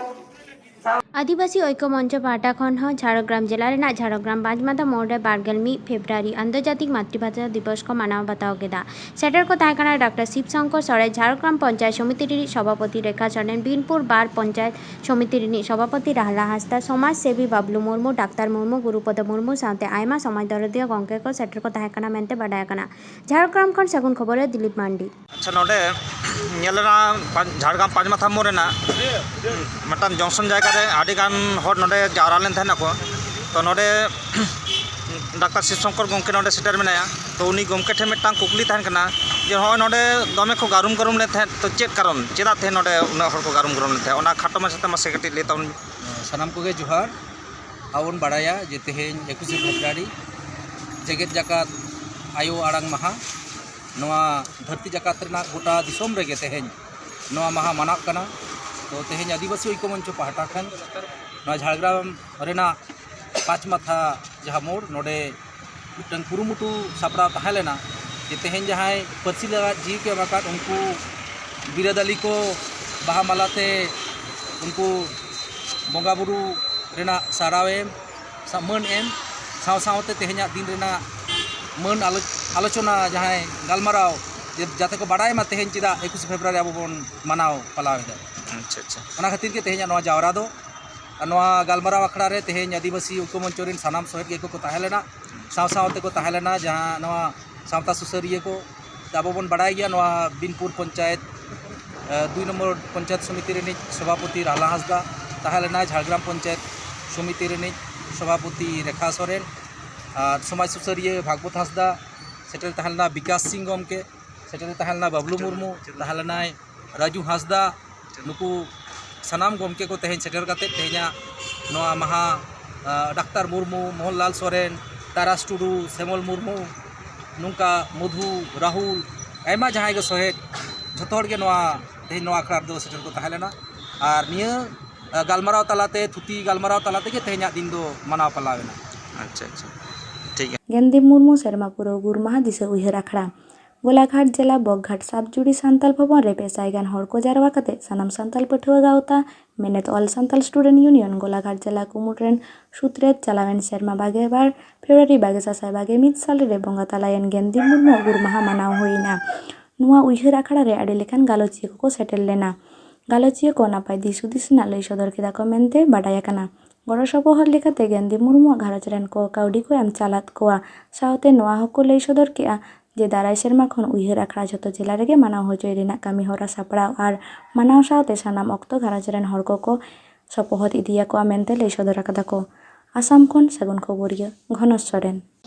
ᱥᱟᱶ- ᱟᱹᱫᱤᱵᱟᱹᱥᱤ ᱚᱭᱠᱚ ᱢᱚᱧᱪᱚ ᱯᱟᱦᱴᱟ ᱠᱷᱚᱱ ᱦᱚᱸ ᱡᱷᱟᱲᱜᱨᱟᱢ ᱡᱮᱞᱟ ᱨᱮᱱᱟᱜ ᱡᱷᱟᱲᱜᱨᱟᱢ ᱵᱟᱸᱡᱽᱢᱟᱫᱟ ᱢᱳᱲ ᱨᱮ ᱵᱟᱨᱜᱮᱞ ᱢᱤᱫ ᱯᱷᱮᱵᱽᱨᱩᱣᱟᱨᱤ ᱟᱱᱛᱚᱨᱡᱟᱛᱤᱠ ᱢᱟᱛᱨᱤᱵᱷᱟᱥᱟ ᱫᱤᱵᱚᱥ ᱠᱚ ᱢᱟᱱᱟᱣ ᱵᱟᱛᱟᱣ ᱠᱮᱫᱟ᱾ ᱥᱮᱴᱮᱨ ᱠᱚ ᱛᱟᱦᱮᱸ ᱠᱟᱱᱟ ᱰᱟᱠᱛᱟᱨ ᱥᱤᱵ ᱥᱚᱝᱠᱚᱨ ᱥᱚᱨᱮᱱ, ᱡᱷᱟᱲᱜᱨᱟᱢ ᱯᱚᱧᱪᱟᱭᱮᱛ ᱥᱚᱢᱤᱛᱤ ᱨᱤᱱᱤᱡ ᱥᱚᱵᱷᱟᱯᱚᱛᱤ ᱨᱮᱠᱷᱟ ᱥᱚᱨᱮᱱ, ᱵᱤᱱᱯᱩᱨ ᱵᱟᱨ ᱯᱚᱧᱪᱟᱭᱮᱛ ᱥᱚᱢᱤᱛᱤ ᱨᱤᱱᱤᱡ ᱥᱚᱵᱷᱟᱯᱚᱛᱤ ᱨᱟᱦᱞᱟ ᱦᱟᱸᱥᱫᱟ, ᱥᱚᱢᱟᱡᱽ ᱥᱮᱵᱤ ᱵᱟᱵᱞᱩ ᱢᱩᱨᱢᱩ, ᱰᱟᱠᱛᱟᱨ ᱢᱩᱨᱢᱩ, ᱜᱩᱨᱩᱯᱚᱫᱚ ᱢᱩᱨᱢᱩ ᱥᱟᱶᱛᱮ ᱟᱭᱢᱟ ᱥᱚᱢᱟᱡᱽ ᱫᱚᱨᱚᱫᱤᱭᱟᱹ ᱜᱚᱢᱠᱮ ᱠᱚ ᱥᱮᱴᱮᱨ ᱠᱚ ᱛᱟᱦᱮᱸ ᱠᱟᱱᱟ ᱢᱮᱱᱛᱮ ᱵᱟᱰᱟᱭ ᱠᱟᱱᱟ᱾ ᱡᱷᱟᱲᱜᱨᱟᱢ ᱠᱷᱚᱱ ᱥᱟᱹᱜᱩᱱ ᱠᱷᱚᱵᱚᱨ ᱨᱮ ᱫᱤᱞᱤᱯ ᱢᱟᱱᱰᱤ᱾ ᱟᱪᱪᱷᱟ, ᱱᱚᱰᱮ ᱧᱮᱞ ᱮᱱᱟ ᱯᱟᱸᱪ-, ᱡᱷᱟᱲᱜᱨᱟᱢ ᱯᱟᱸᱪ ᱢᱟᱛᱷᱟ ᱢᱳᱲ ᱨᱮᱱᱟᱜ ᱢᱤᱫᱴᱟᱝ ᱡᱚᱝᱥᱚᱱ ᱡᱟᱭᱜᱟ ᱨᱮ ᱟᱹᱰᱤ ᱜᱟᱱ ᱦᱚᱲ ᱱᱚᱰᱮ ᱡᱟᱣᱨᱟ ᱞᱮᱱ ᱛᱟᱦᱮᱱᱟ ᱠᱚ᱾ ᱛᱚ, ᱱᱚᱰᱮ ᱰᱟᱠᱛᱟᱨ ᱥᱤᱵ ᱥᱚᱝᱠᱚᱨ ᱜᱚᱢᱠᱮ ᱱᱚᱰᱮ ᱥᱮᱴᱮᱨ ᱢᱮᱱᱟᱭᱟ᱾ ᱛᱚ, ᱩᱱᱤ ᱜᱚᱢᱠᱮ ᱴᱷᱮᱱ ᱢᱤᱫᱴᱟᱝ ᱠᱩᱠᱞᱤ ᱛᱟᱦᱮᱱ ᱠᱟᱱᱟ ᱡᱮ, ᱱᱚᱜᱼᱚᱭ ᱱᱚᱰᱮ ᱫᱚᱢᱮ ᱠᱚ ᱜᱟᱹᱨᱩᱢ ᱜᱟᱹᱨᱩᱢ ᱞᱮᱱ ᱛᱟᱦᱮᱸᱫ, ᱛᱚ ᱪᱮᱫ ᱠᱟᱨᱚᱱ, ᱪᱮᱫᱟᱜ ᱛᱮᱦᱮᱧ ᱱᱚᱰᱮ ᱩᱱᱟᱹᱜ ᱦᱚᱲ ᱠᱚ ᱜᱟᱹᱨᱩᱢ ᱜᱟᱹᱨᱩᱢ ᱞᱮᱱ ᱛᱟᱦᱮᱸᱫ? ᱚᱱᱟ ᱠᱷᱟᱴᱚ ᱢᱟᱪᱷᱟᱛᱮ ᱢᱟᱥᱮ ᱠᱟᱹᱴᱤᱡ ᱞᱟᱹᱭ ᱛᱟᱵᱚᱱ ᱢᱮ᱾ ᱥᱟᱱᱟᱢ ᱠᱚᱜᱮ ᱡᱚᱦᱟᱨ᱾ ᱟᱵᱚ ᱵᱚᱱ ᱵᱟᱲᱟᱭᱟ ᱡᱮ ᱛᱮᱦᱮᱧ ᱮᱠᱩᱥᱮ ᱯᱷᱮᱵᱽᱨᱩᱣᱟᱨᱤ ᱡᱮᱜᱮᱛ ᱡᱟᱠᱟᱛ ᱟᱭᱳ ᱟᱲᱟᱝ ᱢᱟᱦᱟ᱾ ᱱᱚᱣᱟ ᱫᱷᱟᱹᱨᱛᱤ ᱡᱟᱠᱟᱛ ᱨᱮᱱᱟᱜ ᱜᱚᱴᱟ ᱫᱤᱥᱚᱢ ᱨᱮᱜᱮ ᱛᱮᱦᱮᱧ ᱱᱚᱣᱟ ᱢᱟᱦᱟ ᱢᱟᱱᱟᱜ ᱠᱟᱱᱟ᱾ ᱛᱚ, ᱛᱮᱦᱮᱧ ᱟᱹᱫᱤᱵᱟᱹᱥᱤ ᱚᱭᱠᱚ ᱢᱚᱧᱪᱚ ᱯᱟᱦᱴᱟ ᱠᱷᱚᱱ ᱱᱚᱣᱟ ᱡᱷᱟᱲᱜᱨᱟᱢ ᱨᱮᱱᱟᱜ ᱯᱟᱸᱪ ᱢᱟᱛᱷᱟ ᱡᱟᱦᱟᱸ ᱢᱳᱲ, ᱱᱚᱰᱮ ᱢᱤᱫᱴᱟᱝ ᱠᱩᱨᱩᱢᱩᱴᱩ ᱥᱟᱯᱲᱟᱣ ᱛᱟᱦᱮᱸ ᱞᱮᱱᱟ ᱡᱮ ᱛᱮᱦᱮᱧ ᱡᱟᱦᱟᱸᱭ ᱯᱟᱹᱨᱥᱤ ᱞᱟᱹᱜᱤᱫ ᱡᱤᱣᱤ ᱠᱚ ᱮᱢ ᱟᱠᱟᱫ ᱩᱱᱠᱩ ᱵᱤᱨᱟᱹᱫᱟᱹᱞᱤ ᱠᱚ ᱵᱟᱦᱟ ᱢᱟᱞᱟ ᱛᱮ ᱩᱱᱠᱩ ᱵᱚᱸᱜᱟ ᱵᱩᱨᱩ ᱨᱮᱱᱟᱜ ᱥᱟᱨᱦᱟᱣ ᱮᱢ, ᱥᱟ-, ᱢᱟᱹᱱ ᱮᱢ, ᱥᱟᱶ ᱥᱟᱶᱛᱮ ᱛᱮᱦᱮᱧᱟᱜ ᱫᱤᱱ ᱨᱮᱱᱟᱜ ᱢᱟᱹᱱ ᱟᱞᱳ- ᱟᱞᱳᱪᱚᱱᱟ, ᱡᱟᱦᱟᱸᱭ ᱜᱟᱞᱢᱟᱨᱟᱣ, ᱡᱮ- ᱡᱟᱛᱮ ᱠᱚ ᱵᱟᱲᱟᱭ ᱢᱟ ᱛᱮᱦᱮᱧ ᱪᱮᱫᱟᱜ ᱮᱠᱩᱥᱮ ᱯᱷᱮᱵᱽᱨᱩᱣᱟᱨᱤ ᱟᱵᱚ ᱵᱚᱱ ᱢᱟᱱᱟᱣ ᱯᱟᱞᱟᱣ ᱮᱫᱟ᱾ ᱟᱪᱪᱷᱟ, ᱟᱪᱪᱷᱟ᱾ ᱚᱱᱟ ᱠᱷᱟᱹᱛᱤᱨ ᱜᱮ ᱛᱮᱦᱮᱧᱟᱜ ᱱᱚᱣᱟ ᱡᱟᱣᱨᱟ ᱫᱚ᱾ ᱟᱨ ᱱᱚᱣᱟ ᱜᱟᱞᱢᱟᱨᱟᱣ ᱟᱠᱷᱲᱟ ᱨᱮ ᱛᱮᱦᱮᱧ ᱟᱹᱫᱤᱵᱟᱹᱥᱤ ᱩᱱᱠᱩ ᱢᱚᱧᱪᱚ ᱨᱮᱱ ᱥᱟᱱᱟᱢ ᱥᱚᱦᱮᱫ ᱜᱮᱠᱚ ᱠᱚ ᱛᱟᱦᱮᱸ ᱞᱮᱱᱟ, ᱥᱟᱶ ᱥᱟᱶ ᱛᱮᱠᱚ ᱛᱟᱦᱮᱸ ᱞᱮᱱᱟ ᱡᱟᱦᱟᱸ ᱱᱚᱣᱟ ᱥᱟᱶᱛᱟ ᱥᱩᱥᱟᱹᱨᱤᱭᱟᱹ ᱠᱚ᱾ ᱟᱵᱚ ᱵᱚᱱ ᱵᱟᱲᱟᱭ ᱜᱮᱭᱟ ᱱᱚᱣᱟ ᱵᱤᱱᱯᱩᱨ ᱯᱚᱧᱪᱟᱭᱮᱛ, ᱮ, ᱫᱩᱭ ᱱᱚᱢᱵᱚᱨ ᱯᱚᱧᱪᱟᱭᱮᱛ ᱥᱚᱢᱤᱛᱤ ᱨᱤᱱᱤᱡ ᱥᱚᱵᱷᱟᱯᱚᱛᱤ ᱨᱟᱦᱞᱟ ᱦᱟᱸᱥᱫᱟ, ᱛᱟᱦᱮᱸ ᱞᱮᱱᱟᱭ ᱡᱷᱟᱲᱜᱨᱟᱢ ᱯᱚᱧᱪᱟᱭᱮᱛ ᱥᱚᱢᱤᱛᱤ ᱨᱤᱱᱤᱡ ᱥᱚᱵᱷᱟᱯᱚᱛᱤ ᱨᱮᱠᱷᱟ ᱥᱚᱨᱮᱱ, ᱟᱨ ᱥᱚᱢᱟᱡᱽ ᱥᱩᱥᱟᱹᱨᱤᱭᱟᱹ ᱵᱷᱟᱜᱽᱵᱚᱛ ᱦᱟᱸᱥᱫᱟ, ᱥᱮᱴᱮᱨ ᱛᱟᱦᱮᱸ ᱞᱮᱱᱟ ᱵᱤᱠᱟᱥ ᱥᱤᱝ ᱜᱚᱢᱠᱮ, ᱥᱮᱴᱮᱨ ᱛᱟᱦᱮᱸ ᱞᱮᱱᱟ ᱵᱟᱵᱞᱩ ᱢᱩᱨᱢᱩ, ᱛᱟᱦᱮᱸ ᱞᱮᱱᱟᱭ ᱨᱟᱡᱩ ᱦᱟᱸᱥᱫᱟ᱾ ᱱᱩᱠᱩ ᱥᱟᱱᱟᱢ ᱜᱚᱢᱠᱮ ᱠᱚ ᱛᱮᱦᱮᱧ ᱥᱮᱴᱮᱨ ᱠᱟᱛᱮ ᱛᱮᱦᱮᱧᱟᱜ ᱱᱚᱣᱟ ᱢᱟᱦᱟ, ᱟ, ᱰᱟᱠᱛᱟᱨ ᱢᱩᱨᱢᱩ, ᱢᱳᱦᱚᱱᱞᱟᱞ ᱥᱚᱨᱮᱱ, ᱛᱟᱨᱟᱥ ᱴᱩᱰᱩ, ᱥᱮᱢᱚᱞ ᱢᱩᱨᱢᱩ, ᱱᱚᱝᱠᱟ ᱢᱚᱫᱷᱩ, ᱨᱟᱦᱩᱞ, ᱟᱭᱢᱟ ᱡᱟᱦᱟᱸᱭ ᱜᱮ ᱥᱚᱦᱮᱫ, ᱡᱷᱚᱛᱚ ᱦᱚᱲ ᱜᱮ ᱱᱚᱣᱟ ᱛᱮᱦᱮᱧ ᱱᱚᱣᱟ ᱟᱠᱷᱲᱟ ᱨᱮᱫᱚ ᱥᱮᱴᱮᱨ ᱠᱚ ᱛᱟᱦᱮᱸ ᱞᱮᱱᱟ᱾ ᱟᱨ ᱱᱤᱭᱟᱹ, ᱟ, ᱜᱟᱞᱢᱟᱨᱟᱣ ᱛᱟᱞᱟᱛᱮ, ᱛᱷᱩᱛᱤ ᱜᱟᱞᱢᱟᱨᱟᱣ ᱛᱟᱞᱟ ᱛᱮᱜᱮ ᱛᱮᱦᱮᱧᱟᱜ ᱫᱤᱱ ᱫᱚ ᱢᱟᱱᱟᱣ ᱯᱟᱞᱟᱣ ᱮᱱᱟ᱾ ᱟᱪᱪᱷᱟ, ᱟᱪᱪᱷᱟ, ᱴᱷᱤᱠ ᱜᱮᱭᱟ᱾ ᱜᱮᱱᱫᱤᱯ ᱢᱩᱨᱢᱩ ᱥᱮᱨᱢᱟ ᱯᱩᱨᱟᱹᱣ ᱜᱩᱨ ᱢᱟᱦᱟ ᱫᱤᱥᱟᱹ ᱩᱭᱦᱟᱹᱨ ᱟᱠᱷᱲᱟ᱾ ᱜᱳᱞᱟᱜᱷᱟᱴ ᱡᱮᱞᱟ ᱵᱚᱠᱜᱷᱟᱴ ᱥᱟᱛᱡᱩᱲᱤ ᱥᱟᱱᱛᱟᱞ ᱵᱷᱚᱵᱚᱱ ᱨᱮ ᱯᱮ ᱥᱟᱭ ᱜᱟᱱ ᱦᱚᱲ ᱠᱚ ᱡᱟᱨᱣᱟ ᱠᱟᱛᱮ ᱥᱟᱱᱟᱢ ᱥᱟᱱᱛᱟᱞ ᱯᱟᱹᱴᱷᱩᱣᱟᱹ ᱜᱟᱶᱛᱟ, ᱢᱮᱱᱮᱛ All Santal Student Union ᱜᱳᱞᱟᱜᱷᱟᱴ ᱡᱮᱞᱟ ᱠᱩᱢᱩᱴ ᱨᱮᱱ ᱥᱩᱛᱨᱮᱛ ᱪᱟᱞᱟᱣᱮᱱ ᱥᱮᱨᱢᱟ ᱵᱟᱜᱮ ᱵᱟᱨ ᱯᱷᱮᱵᱽᱨᱩᱣᱟᱨᱤ ᱵᱟᱜᱮ ᱥᱟᱥᱟᱭ ᱵᱟᱜᱮ ᱢᱤᱫ ᱥᱟᱞ ᱨᱮ ᱵᱚᱸᱜᱟ ᱛᱟᱞᱟᱭᱮᱱ ᱜᱮᱱᱫᱤᱯ ᱢᱩᱨᱢᱩᱣᱟᱜ ᱜᱩᱨ ᱢᱟᱦᱟ ᱢᱟᱱᱟᱣ ᱦᱩᱭ ᱮᱱᱟ᱾ ᱱᱚᱣᱟ ᱩᱭᱦᱟᱹᱨ ᱟᱠᱷᱲᱟ ᱨᱮ ᱟᱹᱰᱤ ᱞᱮᱠᱟᱱ ᱜᱟᱞᱚᱪᱤᱭᱟᱹ ᱠᱚᱠᱚ ᱥᱮᱴᱮᱨ ᱞᱮᱱᱟ᱾ ᱜᱟᱞᱚᱪᱤᱭᱟᱹ ᱠᱚ ᱱᱟᱯᱟᱭ ᱫᱤᱥ ᱦᱩᱫᱤᱥ ᱨᱮᱱᱟᱜ ᱞᱟᱹᱭ ᱥᱚᱫᱚᱨ ᱠᱮᱫᱟ ᱠᱚ ᱢᱮᱱᱛᱮ ᱵᱟᱰᱟᱭ ᱟᱠᱟᱱᱟ᱾ ᱜᱚᱲᱚ ᱥᱚᱯᱚᱦᱚᱫ ᱞᱮᱠᱟᱛᱮ ᱜᱮᱱᱫᱤ ᱢᱩᱨᱢᱩᱣᱟᱜ ᱜᱷᱟᱨᱚᱸᱡᱽ ᱨᱮᱱ ᱠᱚ ᱠᱟᱹᱣᱰᱤ ᱠᱚ ᱮᱢ ᱪᱟᱞᱟᱫ ᱠᱚᱣᱟ᱾ ᱥᱟᱶᱛᱮ ᱱᱚᱣᱟ ᱦᱚᱸᱠᱚ ᱞᱟᱹᱭ ᱥᱚᱫᱚᱨ ᱠᱮᱫᱼᱟ ᱡᱮ ᱫᱟᱨᱟᱭ ᱥᱮᱨᱢᱟ ᱠᱷᱚᱱ ᱩᱭᱦᱟᱹᱨ ᱟᱠᱷᱲᱟ ᱡᱷᱚᱛᱚ ᱡᱮᱞᱟ ᱨᱮᱜᱮ ᱢᱟᱱᱟᱣ ᱦᱚᱪᱚᱭ ᱨᱮᱱᱟᱜ ᱠᱟᱹᱢᱤ ᱦᱚᱨᱟ ᱥᱟᱯᱲᱟᱣ ᱟᱨ ᱢᱟᱱᱟᱣ ᱥᱟᱶᱛᱮ ᱥᱟᱱᱟᱢ ᱚᱠᱛᱚ ᱜᱷᱟᱨᱚᱸᱡᱽ ᱨᱮᱱ ᱦᱚᱲ ᱠᱚᱠᱚ ᱥᱚᱯᱚᱦᱚᱫ ᱤᱫᱤᱭᱟᱠᱚᱣᱟ ᱢᱮᱱᱛᱮ ᱞᱟᱹᱭ ᱥᱚᱫᱚᱨ ᱟᱠᱟᱫᱟ ᱠᱚ᱾ ᱟᱥᱟᱢ ᱠᱷᱚᱱ ᱥᱟᱹᱜᱩᱱ ᱠᱷᱚᱵᱚᱨᱤᱭᱟᱹ ᱜᱷᱚᱱᱚᱥ ᱥᱚᱨᱮᱱ᱾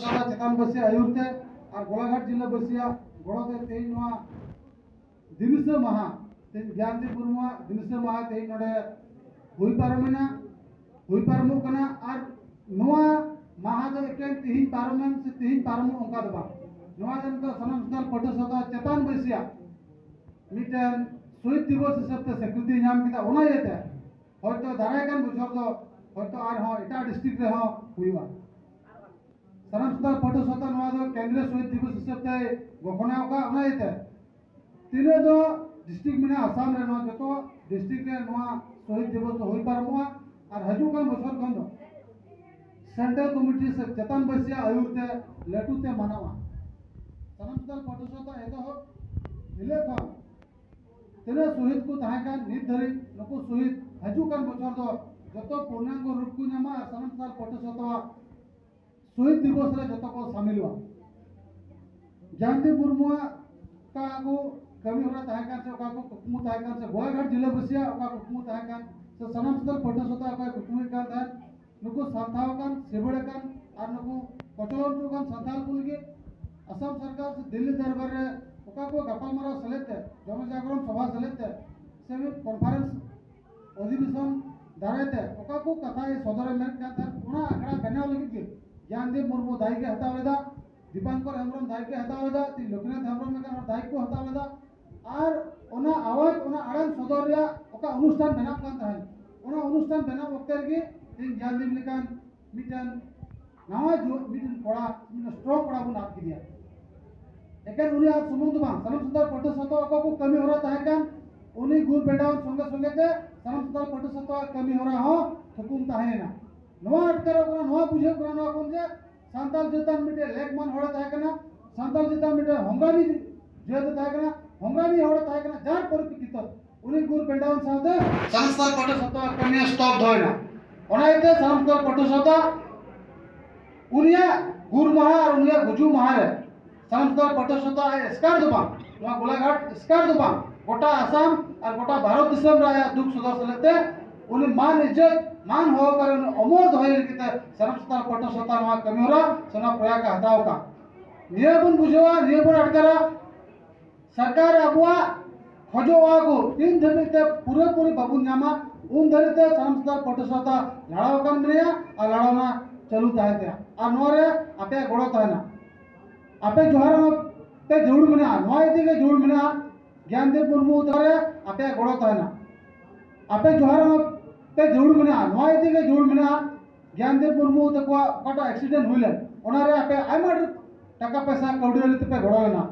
ᱪᱮᱛᱟᱱ ᱵᱟᱹᱥᱤᱭᱟᱜ ᱟᱹᱭᱩᱨ ᱛᱮ ᱟᱨ ᱜᱳᱞᱟᱜᱷᱟᱴ ᱡᱤᱞᱟᱹ ᱵᱟᱹᱥᱤᱭᱟᱜ ᱜᱚᱲᱚ ᱛᱮ ᱛᱮᱦᱮᱧ ᱱᱚᱣᱟ ᱫᱤᱱᱩᱥᱟᱹ ᱢᱟᱦᱟ, ᱛᱮᱦᱮᱧ ᱜᱮᱱᱫᱤᱯ ᱢᱩᱨᱢᱩᱣᱟᱜ ᱫᱤᱱᱩᱥᱟᱹ ᱢᱟᱦᱟ ᱛᱮᱦᱮᱧ ᱱᱚᱰᱮ ᱦᱩᱭ ᱯᱟᱨᱚᱢᱮᱱᱟ, ᱦᱩᱭ ᱯᱟᱨᱚᱢᱚᱜ ᱠᱟᱱᱟ᱾ ᱟᱨ ᱱᱚᱣᱟ ᱢᱟᱦᱟ ᱫᱚ ᱮᱠᱮᱱ ᱛᱮᱦᱮᱧ ᱯᱟᱨᱚᱢᱮᱱ ᱥᱮ ᱛᱮᱦᱮᱧ ᱯᱟᱨᱚᱢᱚᱜ ᱚᱱᱠᱟ ᱫᱚ ᱵᱟᱝ᱾ ᱱᱚᱣᱟ ᱫᱚ ᱱᱤᱛᱚᱜ ᱥᱟᱱᱟᱢ ᱥᱟᱱᱛᱟᱲ ᱯᱟᱹᱴᱷᱩᱣᱟᱹ ᱥᱟᱶᱛᱟ ᱪᱮᱛᱟᱱ ᱵᱟᱹᱥᱤᱭᱟᱜ ᱢᱤᱫᱴᱮᱱ ᱥᱚᱦᱤᱫ ᱫᱤᱵᱚᱥ ᱦᱤᱥᱟᱹᱵ ᱛᱮ ᱥᱤᱠᱨᱤᱛᱤ ᱧᱟᱢ ᱠᱮᱫᱟ᱾ ᱚᱱᱟ ᱤᱭᱟᱹᱛᱮ ᱦᱚᱭᱛᱚ ᱫᱟᱨᱟᱭ ᱠᱟᱱ ᱵᱚᱪᱷᱚᱨ ᱫᱚ ᱦᱚᱭᱛᱚ ᱟᱨᱦᱚᱸ ᱮᱴᱟᱜ ᱰᱤᱥᱴᱨᱤᱠᱴ ᱨᱮᱦᱚᱸ ᱦᱩᱭᱩᱜᱼᱟ᱾ ᱥᱟᱱᱟᱢ ᱥᱟᱱᱛᱟᱲ ᱯᱟᱹᱴᱷᱩᱣᱟᱹ ᱥᱟᱶᱛᱟ ᱱᱚᱣᱟ ᱫᱚ ᱠᱮᱱᱫᱨᱤᱭᱚ ᱥᱚᱦᱤᱫ ᱫᱤᱵᱚᱥ ᱦᱤᱥᱟᱹᱵ ᱛᱮᱭ ᱜᱷᱳᱥᱚᱱᱟ ᱟᱠᱟᱫ᱾ ᱚᱱᱟ ᱤᱭᱟᱹᱛᱮ ᱛᱤᱱᱟᱹᱜ ᱫᱚ ᱰᱤᱥᱴᱨᱤᱠᱴ ᱢᱮᱱᱟᱜᱼᱟ ᱟᱥᱟᱢ ᱨᱮ, ᱱᱚᱣᱟ ᱡᱚᱛᱚ ᱰᱤᱥᱴᱨᱤᱠᱴ ᱨᱮ ᱱᱚᱣᱟ ᱥᱚᱦᱤᱫ ᱫᱤᱵᱚᱥ ᱫᱚ ᱦᱩᱭ ᱯᱟᱨᱚᱢᱚᱜᱼᱟ᱾ ᱟᱨ ᱦᱤᱡᱩᱜ ᱠᱟᱱ ᱵᱚᱪᱷᱚᱨ ᱠᱷᱚᱱ ᱫᱚ ᱥᱮᱱᱴᱨᱟᱞ ᱠᱚᱢᱤᱴᱤ ᱥᱮ ᱪᱮᱛᱟᱱ ᱵᱟᱹᱥᱤᱭᱟᱹ ᱟᱹᱭᱩᱨ ᱛᱮ ᱞᱟᱹᱴᱩ ᱛᱮ ᱢᱟᱱᱟᱣᱟ᱾ ᱥᱟᱱᱟᱢ ᱥᱟᱱᱛᱟᱲ ᱯᱟᱹᱴᱷᱩᱣᱟᱹ ᱥᱟᱶᱛᱟ ᱮᱛᱚᱦᱚᱵ ᱦᱤᱞᱳᱜ ᱠᱷᱚᱱ ᱛᱤᱱᱟᱹᱜ ᱥᱚᱦᱤᱫ ᱠᱚ ᱛᱟᱦᱮᱸ ᱠᱟᱱ, ᱱᱤᱛ ᱫᱷᱟᱹᱨᱤᱡ ᱱᱩᱠᱩ ᱥᱚᱦᱤᱫ ᱦᱤᱡᱩᱜ ᱠᱟᱱ ᱵᱚᱪᱷᱚᱨ ᱫᱚ ᱡᱚᱛᱚ ᱯᱩᱨᱱᱟᱝᱜᱚ ᱨᱩᱯ ᱠᱚ ᱧᱟᱢᱟ ᱟᱨ ᱥᱟᱱᱟᱢ ᱥᱟᱱᱛᱟᱲ ᱯᱟᱹᱴᱷᱩᱣᱟᱹ ᱥᱟᱶᱛᱟ ᱥᱚᱦᱤᱫ ᱫᱤᱵᱚᱥ ᱨᱮ ᱡᱚᱛᱚ ᱠᱚ ᱥᱟᱢᱤᱞᱚᱜᱼᱟ᱾ ᱡᱟᱭᱟᱱᱛᱤ ᱢᱩᱨᱢᱩᱣᱟᱜ ᱚᱠᱟ ᱠᱚ ᱠᱟᱹᱢᱤ ᱦᱚᱨᱟ ᱛᱟᱦᱮᱸ ᱠᱟᱱ ᱥᱮ ᱚᱠᱟ ᱠᱚ ᱠᱩᱠᱢᱩ ᱛᱟᱦᱮᱸ ᱠᱟᱱ ᱥᱮ ᱜᱳᱭᱟᱜᱷᱟᱴ ᱡᱮᱞᱟᱵᱟᱹᱥᱤᱭᱟᱜ ᱚᱠᱟ ᱠᱩᱠᱢᱩ ᱛᱟᱦᱮᱸ ᱠᱟᱱ ᱥᱮ ᱥᱟᱱᱟᱢ ᱥᱟᱱᱛᱟᱲ ᱯᱟᱹᱴᱷᱩᱣᱟᱹ ᱥᱟᱶᱛᱟ ᱚᱠᱚᱭ ᱠᱩᱠᱢᱩᱭᱮᱫ ᱠᱟᱱ ᱛᱟᱦᱮᱸᱫ, ᱱᱩᱠᱩ ᱥᱟᱱᱛᱟᱣ ᱟᱠᱟᱱ, ᱥᱤᱵᱟᱹᱲ ᱟᱠᱟᱱ ᱟᱨ ᱱᱩᱠᱩ ᱠᱚᱪᱞᱚᱱ ᱦᱚᱪᱚ ᱟᱠᱟᱱ ᱥᱟᱱᱛᱟᱲ ᱠᱚ ᱞᱟᱹᱜᱤᱫ ᱟᱥᱟᱢ ᱥᱚᱨᱠᱟᱨ ᱥᱮ ᱫᱤᱞᱞᱤ ᱫᱚᱨᱵᱟᱨ ᱨᱮ ᱚᱠᱟ ᱠᱚ ᱜᱟᱯᱟᱞᱢᱟᱨᱟᱣ ᱥᱮᱞᱮᱫ ᱛᱮ, ᱡᱚᱱᱚᱡᱟᱜᱚᱨᱚᱱ ᱥᱚᱵᱷᱟ ᱥᱮᱞᱮᱫ ᱛᱮ ᱥᱮ ᱢᱤᱫ ᱠᱚᱱᱯᱷᱟᱨᱮᱱᱥ ᱚᱫᱷᱤᱵᱮᱥᱚᱱ ᱫᱟᱨᱟᱭ ᱛᱮ ᱚᱠᱟ ᱠᱚ ᱠᱟᱛᱷᱟᱭ ᱥᱚᱫᱚᱨᱮ ᱢᱮᱱ ᱠᱟᱱ ᱛᱟᱦᱮᱸᱫ, ᱚᱱᱟ ᱟᱠᱷᱲᱟ ᱵᱮᱱᱟᱣ ᱞᱟᱹᱜᱤᱫ ᱜᱮ ᱜᱮᱭᱟᱱᱫᱮᱵ ᱢᱩᱨᱢᱩ ᱫᱟᱭᱤᱛᱛᱚ ᱦᱟᱛᱟᱣ ᱞᱮᱫᱟ, ᱫᱤᱯᱟᱝᱠᱚᱨ ᱦᱮᱢᱵᱨᱚᱢ ᱫᱟᱭᱤᱛᱛᱚ ᱦᱟᱛᱟᱣ ᱞᱮᱫᱟ, ᱛᱤ ᱞᱚᱠᱷᱢᱤᱱᱟᱛᱷ ᱦᱮᱢᱵᱨᱚᱢ ᱞᱮᱠᱟᱱ ᱦᱚᱲ ᱫᱟᱭᱤᱛᱛᱚ ᱠᱚ ᱦᱟᱛᱟᱣ ᱞᱮᱫᱟ᱾ ᱟᱨ ᱚᱱᱟ ᱟᱣᱟᱡ, ᱚᱱᱟ ᱟᱲᱟᱝ ᱥᱚᱫᱚᱨ ᱨᱮᱭᱟᱜ ᱚᱠᱟ ᱚᱱᱩᱥᱴᱷᱟᱱ ᱵᱮᱱᱟᱣ ᱠᱟᱱ ᱛᱟᱦᱮᱸᱫ, ᱚᱱᱟ ᱚᱱᱩᱥᱴᱷᱟᱱ ᱵᱮᱱᱟᱣ ᱚᱠᱛᱮ ᱨᱮᱜᱮ ᱛᱮᱦᱮᱧ ᱜᱮᱭᱟᱱᱫᱮᱵ ᱞᱮᱠᱟᱱ ᱢᱤᱫᱴᱮᱱ ᱱᱟᱣᱟ ᱡᱩᱣᱟᱹᱱ, ᱢᱤᱫᱴᱮᱱ ᱠᱚᱲᱟ, ᱢᱤᱫᱴᱮᱱ ᱥᱴᱨᱚᱝ ᱠᱚᱲᱟ ᱵᱚᱱ ᱟᱫ ᱠᱮᱫᱮᱭᱟ᱾ ᱮᱠᱮᱱ ᱩᱱᱤ ᱟᱨ ᱥᱩᱢᱩᱝ ᱫᱚ ᱵᱟᱝ, ᱥᱟᱱᱟᱢ ᱥᱟᱱᱛᱟᱲ ᱯᱟᱹᱴᱷᱩᱣᱟᱹ ᱥᱟᱶᱛᱟ ᱚᱠᱟ ᱠᱚ ᱠᱟᱹᱢᱤ ᱦᱚᱨᱟ ᱛᱟᱦᱮᱸ ᱠᱟᱱ, ᱩᱱᱤ ᱜᱩᱨ ᱵᱮᱱᱰᱟᱣ ᱥᱚᱸᱜᱮ ᱥᱚᱸᱜᱮ ᱛᱮ ᱥᱟᱱᱟᱢ ᱥᱟᱱᱛᱟᱲ ᱯᱟᱹᱴᱷᱩᱣᱟᱹ ᱥᱟᱶᱛᱟ ᱠᱟᱹᱢᱤ ᱦᱚᱨᱟ ᱦᱚᱸ ᱛᱷᱩᱠᱩᱢ ᱛᱟᱦᱮᱸᱭᱮᱱᱟ᱾ ᱱᱚᱣᱟ ᱟᱴᱠᱟᱨᱚᱜ ᱠᱟᱱᱟ, ᱱᱚᱣᱟ ᱵᱩᱡᱷᱟᱹᱣ ᱠᱟᱱᱟ ᱱᱚᱣᱟ ᱠᱷᱚᱱ ᱡᱮ ᱥᱟᱱᱛᱟᱲ ᱪᱮᱛᱟᱱ ᱢᱤᱫᱴᱮᱱ ᱞᱮᱠᱢᱟᱱ ᱦᱚᱲᱮ ᱛᱟᱦᱮᱸ ᱠᱟᱱᱟ, ᱥᱟᱱᱛᱟᱲ ᱪᱮᱛᱟᱱ ᱢᱤᱫᱴᱮᱱ ᱦᱚᱝᱜᱟᱢᱤ ᱡᱟᱹᱛ ᱮ ᱛᱟᱦᱮᱸ ᱠᱟᱱᱟ, ᱦᱚᱝᱜᱟᱢᱤ ᱦᱚᱲᱮ ᱛᱟᱦᱮᱸ ᱠᱟᱱᱟ, ᱡᱟᱨ ᱯᱚᱨᱤᱯᱨᱮᱠᱠᱷᱤᱛ ᱩᱱᱤ ᱜᱩᱨ ᱵᱮᱱᱰᱟᱣ ᱥᱟᱶᱛᱮ ᱥᱟᱱᱛᱟᱲ ᱯᱟᱹᱴᱷᱩᱣᱟᱹ ᱥᱟᱶᱛᱟ ᱠᱟᱹᱢᱤ ᱥᱴᱚᱯ ᱫᱚᱦᱚᱭᱮᱱᱟ᱾ ᱚᱱᱟ ᱤᱭᱟᱹᱛᱮ ᱥᱟᱱᱛᱟᱲ ᱯᱟᱹᱴᱷᱩᱣᱟᱹ ᱥᱟᱶᱛᱟ ᱩᱱᱤᱭᱟᱜ ᱜᱩᱨ ᱢᱟᱦᱟ ᱟᱨ ᱩᱱᱤᱭᱟᱜ ᱜᱩᱡᱩᱜ ᱢᱟᱦᱟ ᱨᱮ ᱥᱟᱱᱟᱢ ᱥᱟᱱᱛᱟᱲ ᱯᱟᱹᱴᱷᱩᱣᱟᱹ ᱥᱟᱶᱛᱟ ᱟᱡ ᱮᱥᱠᱟᱨ ᱫᱚ ᱵᱟᱝ, ᱱᱚᱣᱟ ᱜᱳᱞᱟᱜᱷᱟᱴ ᱮᱥᱠᱟᱨ ᱫᱚ ᱵᱟᱝ, ᱜᱚᱴᱟ ᱟᱥᱟᱢ ᱟᱨ ᱜᱚᱴᱟ ᱵᱷᱟᱨᱚᱛ ᱫᱤᱥᱚᱢ ᱨᱮ ᱟᱭᱟᱜ ᱫᱩᱠ ᱥᱚᱫᱚᱨ ᱥᱮᱞᱮᱫ ᱛᱮ ᱩᱱᱤ ᱢᱟᱱ ᱤᱡᱽᱡᱚᱛ ᱢᱟᱱ ᱦᱚᱦᱚ ᱠᱟᱨᱮ ᱩᱱᱤ ᱚᱢᱚᱨ ᱫᱚᱦᱚᱭ ᱞᱟᱹᱜᱤᱫ ᱛᱮ ᱥᱟᱱᱟᱢ ᱥᱟᱱᱛᱟᱲ ᱯᱟᱹᱴᱷᱩᱣᱟᱹ ᱥᱟᱶᱛᱟ ᱱᱚᱣᱟ ᱠᱟᱹᱢᱤ ᱦᱚᱨᱟ ᱥᱮ ᱱᱚᱣᱟ ᱯᱨᱚᱭᱟᱥ ᱮ ᱦᱟᱛᱟᱣ ᱟᱠᱟᱫ᱾ ᱱᱤᱭᱟᱹ ᱵᱚᱱ ᱵᱩᱡᱷᱟᱹᱣᱟ, ᱱᱤᱭᱟᱹ ᱵᱚᱱ ᱟᱴᱠᱟᱨᱟ, ᱥᱚᱨᱠᱟᱨ ᱟᱵᱚᱣᱟᱜ ᱠᱷᱚᱡᱚᱜᱼᱟ ᱠᱚ ᱛᱤᱱ ᱫᱷᱟᱹᱵᱤᱡ ᱛᱮ ᱯᱩᱨᱟᱹᱯᱩᱨᱤ ᱵᱟᱵᱚᱱ ᱧᱟᱢᱟ, ᱩᱱ ᱫᱷᱟᱹᱵᱤᱡ ᱛᱮ ᱥᱟᱱᱟᱢ ᱥᱟᱱᱛᱟᱲ ᱯᱟᱹᱴᱷᱩᱣᱟᱹ ᱥᱟᱶᱛᱟ ᱞᱟᱲᱟᱣ ᱟᱠᱟᱱ ᱢᱮᱱᱟᱭᱟ ᱟᱨ ᱞᱟᱲᱟᱣᱱᱟ ᱪᱟᱹᱞᱩ ᱛᱟᱦᱮᱱ ᱛᱟᱭᱟ᱾ ᱟᱨ ᱱᱚᱣᱟ ᱨᱮ ᱟᱯᱮᱭᱟᱜ ᱜᱚᱲᱚ ᱛᱟᱦᱮᱱᱟ, ᱟᱯᱮ ᱡᱚᱦᱟᱨ ᱯᱮ ᱡᱟᱹᱨᱩᱲ ᱢᱮᱱᱟᱜᱼᱟ, ᱱᱚᱣᱟ ᱤᱫᱤ ᱜᱮ ᱡᱟᱹᱨᱩᱲ ᱢᱮᱱᱟᱜᱼᱟ᱾ ᱜᱮᱭᱟᱱᱫᱮᱵ ᱢᱩᱨᱢᱩ ᱛᱟᱠᱚ ᱨᱮ ᱟᱯᱮᱭᱟᱜ ᱜᱚᱲᱚ ᱛᱟᱦᱮᱱᱟ, ᱟᱯᱮ ᱡᱚᱦᱟᱨ ᱯᱮ ᱡᱟᱹᱨᱩᱲ ᱢᱮᱱᱟᱜᱼᱟ, ᱱᱚᱣᱟ ᱤᱫᱤ ᱜᱮ ᱡᱟᱹᱨᱩᱲ ᱢᱮᱱᱟᱜᱼᱟ᱾ ᱜᱮᱭᱟᱱᱫᱮᱵ ᱢᱩᱨᱢᱩ ᱛᱟᱠᱚᱣᱟᱜ ᱚᱠᱟᱴᱟᱜ ᱮᱠᱥᱤᱰᱮᱱᱴ ᱦᱩᱭ ᱞᱮᱱ, ᱚᱱᱟ ᱨᱮ ᱟᱯᱮ ᱟᱭᱢᱟ ᱰᱷᱮᱨ ᱴᱟᱠᱟ ᱯᱚᱭᱥᱟ ᱠᱟᱹᱣᱰᱤ ᱟᱹᱨᱤ ᱛᱮᱯᱮ ᱜᱚᱲᱚ ᱞᱮᱱᱟ᱾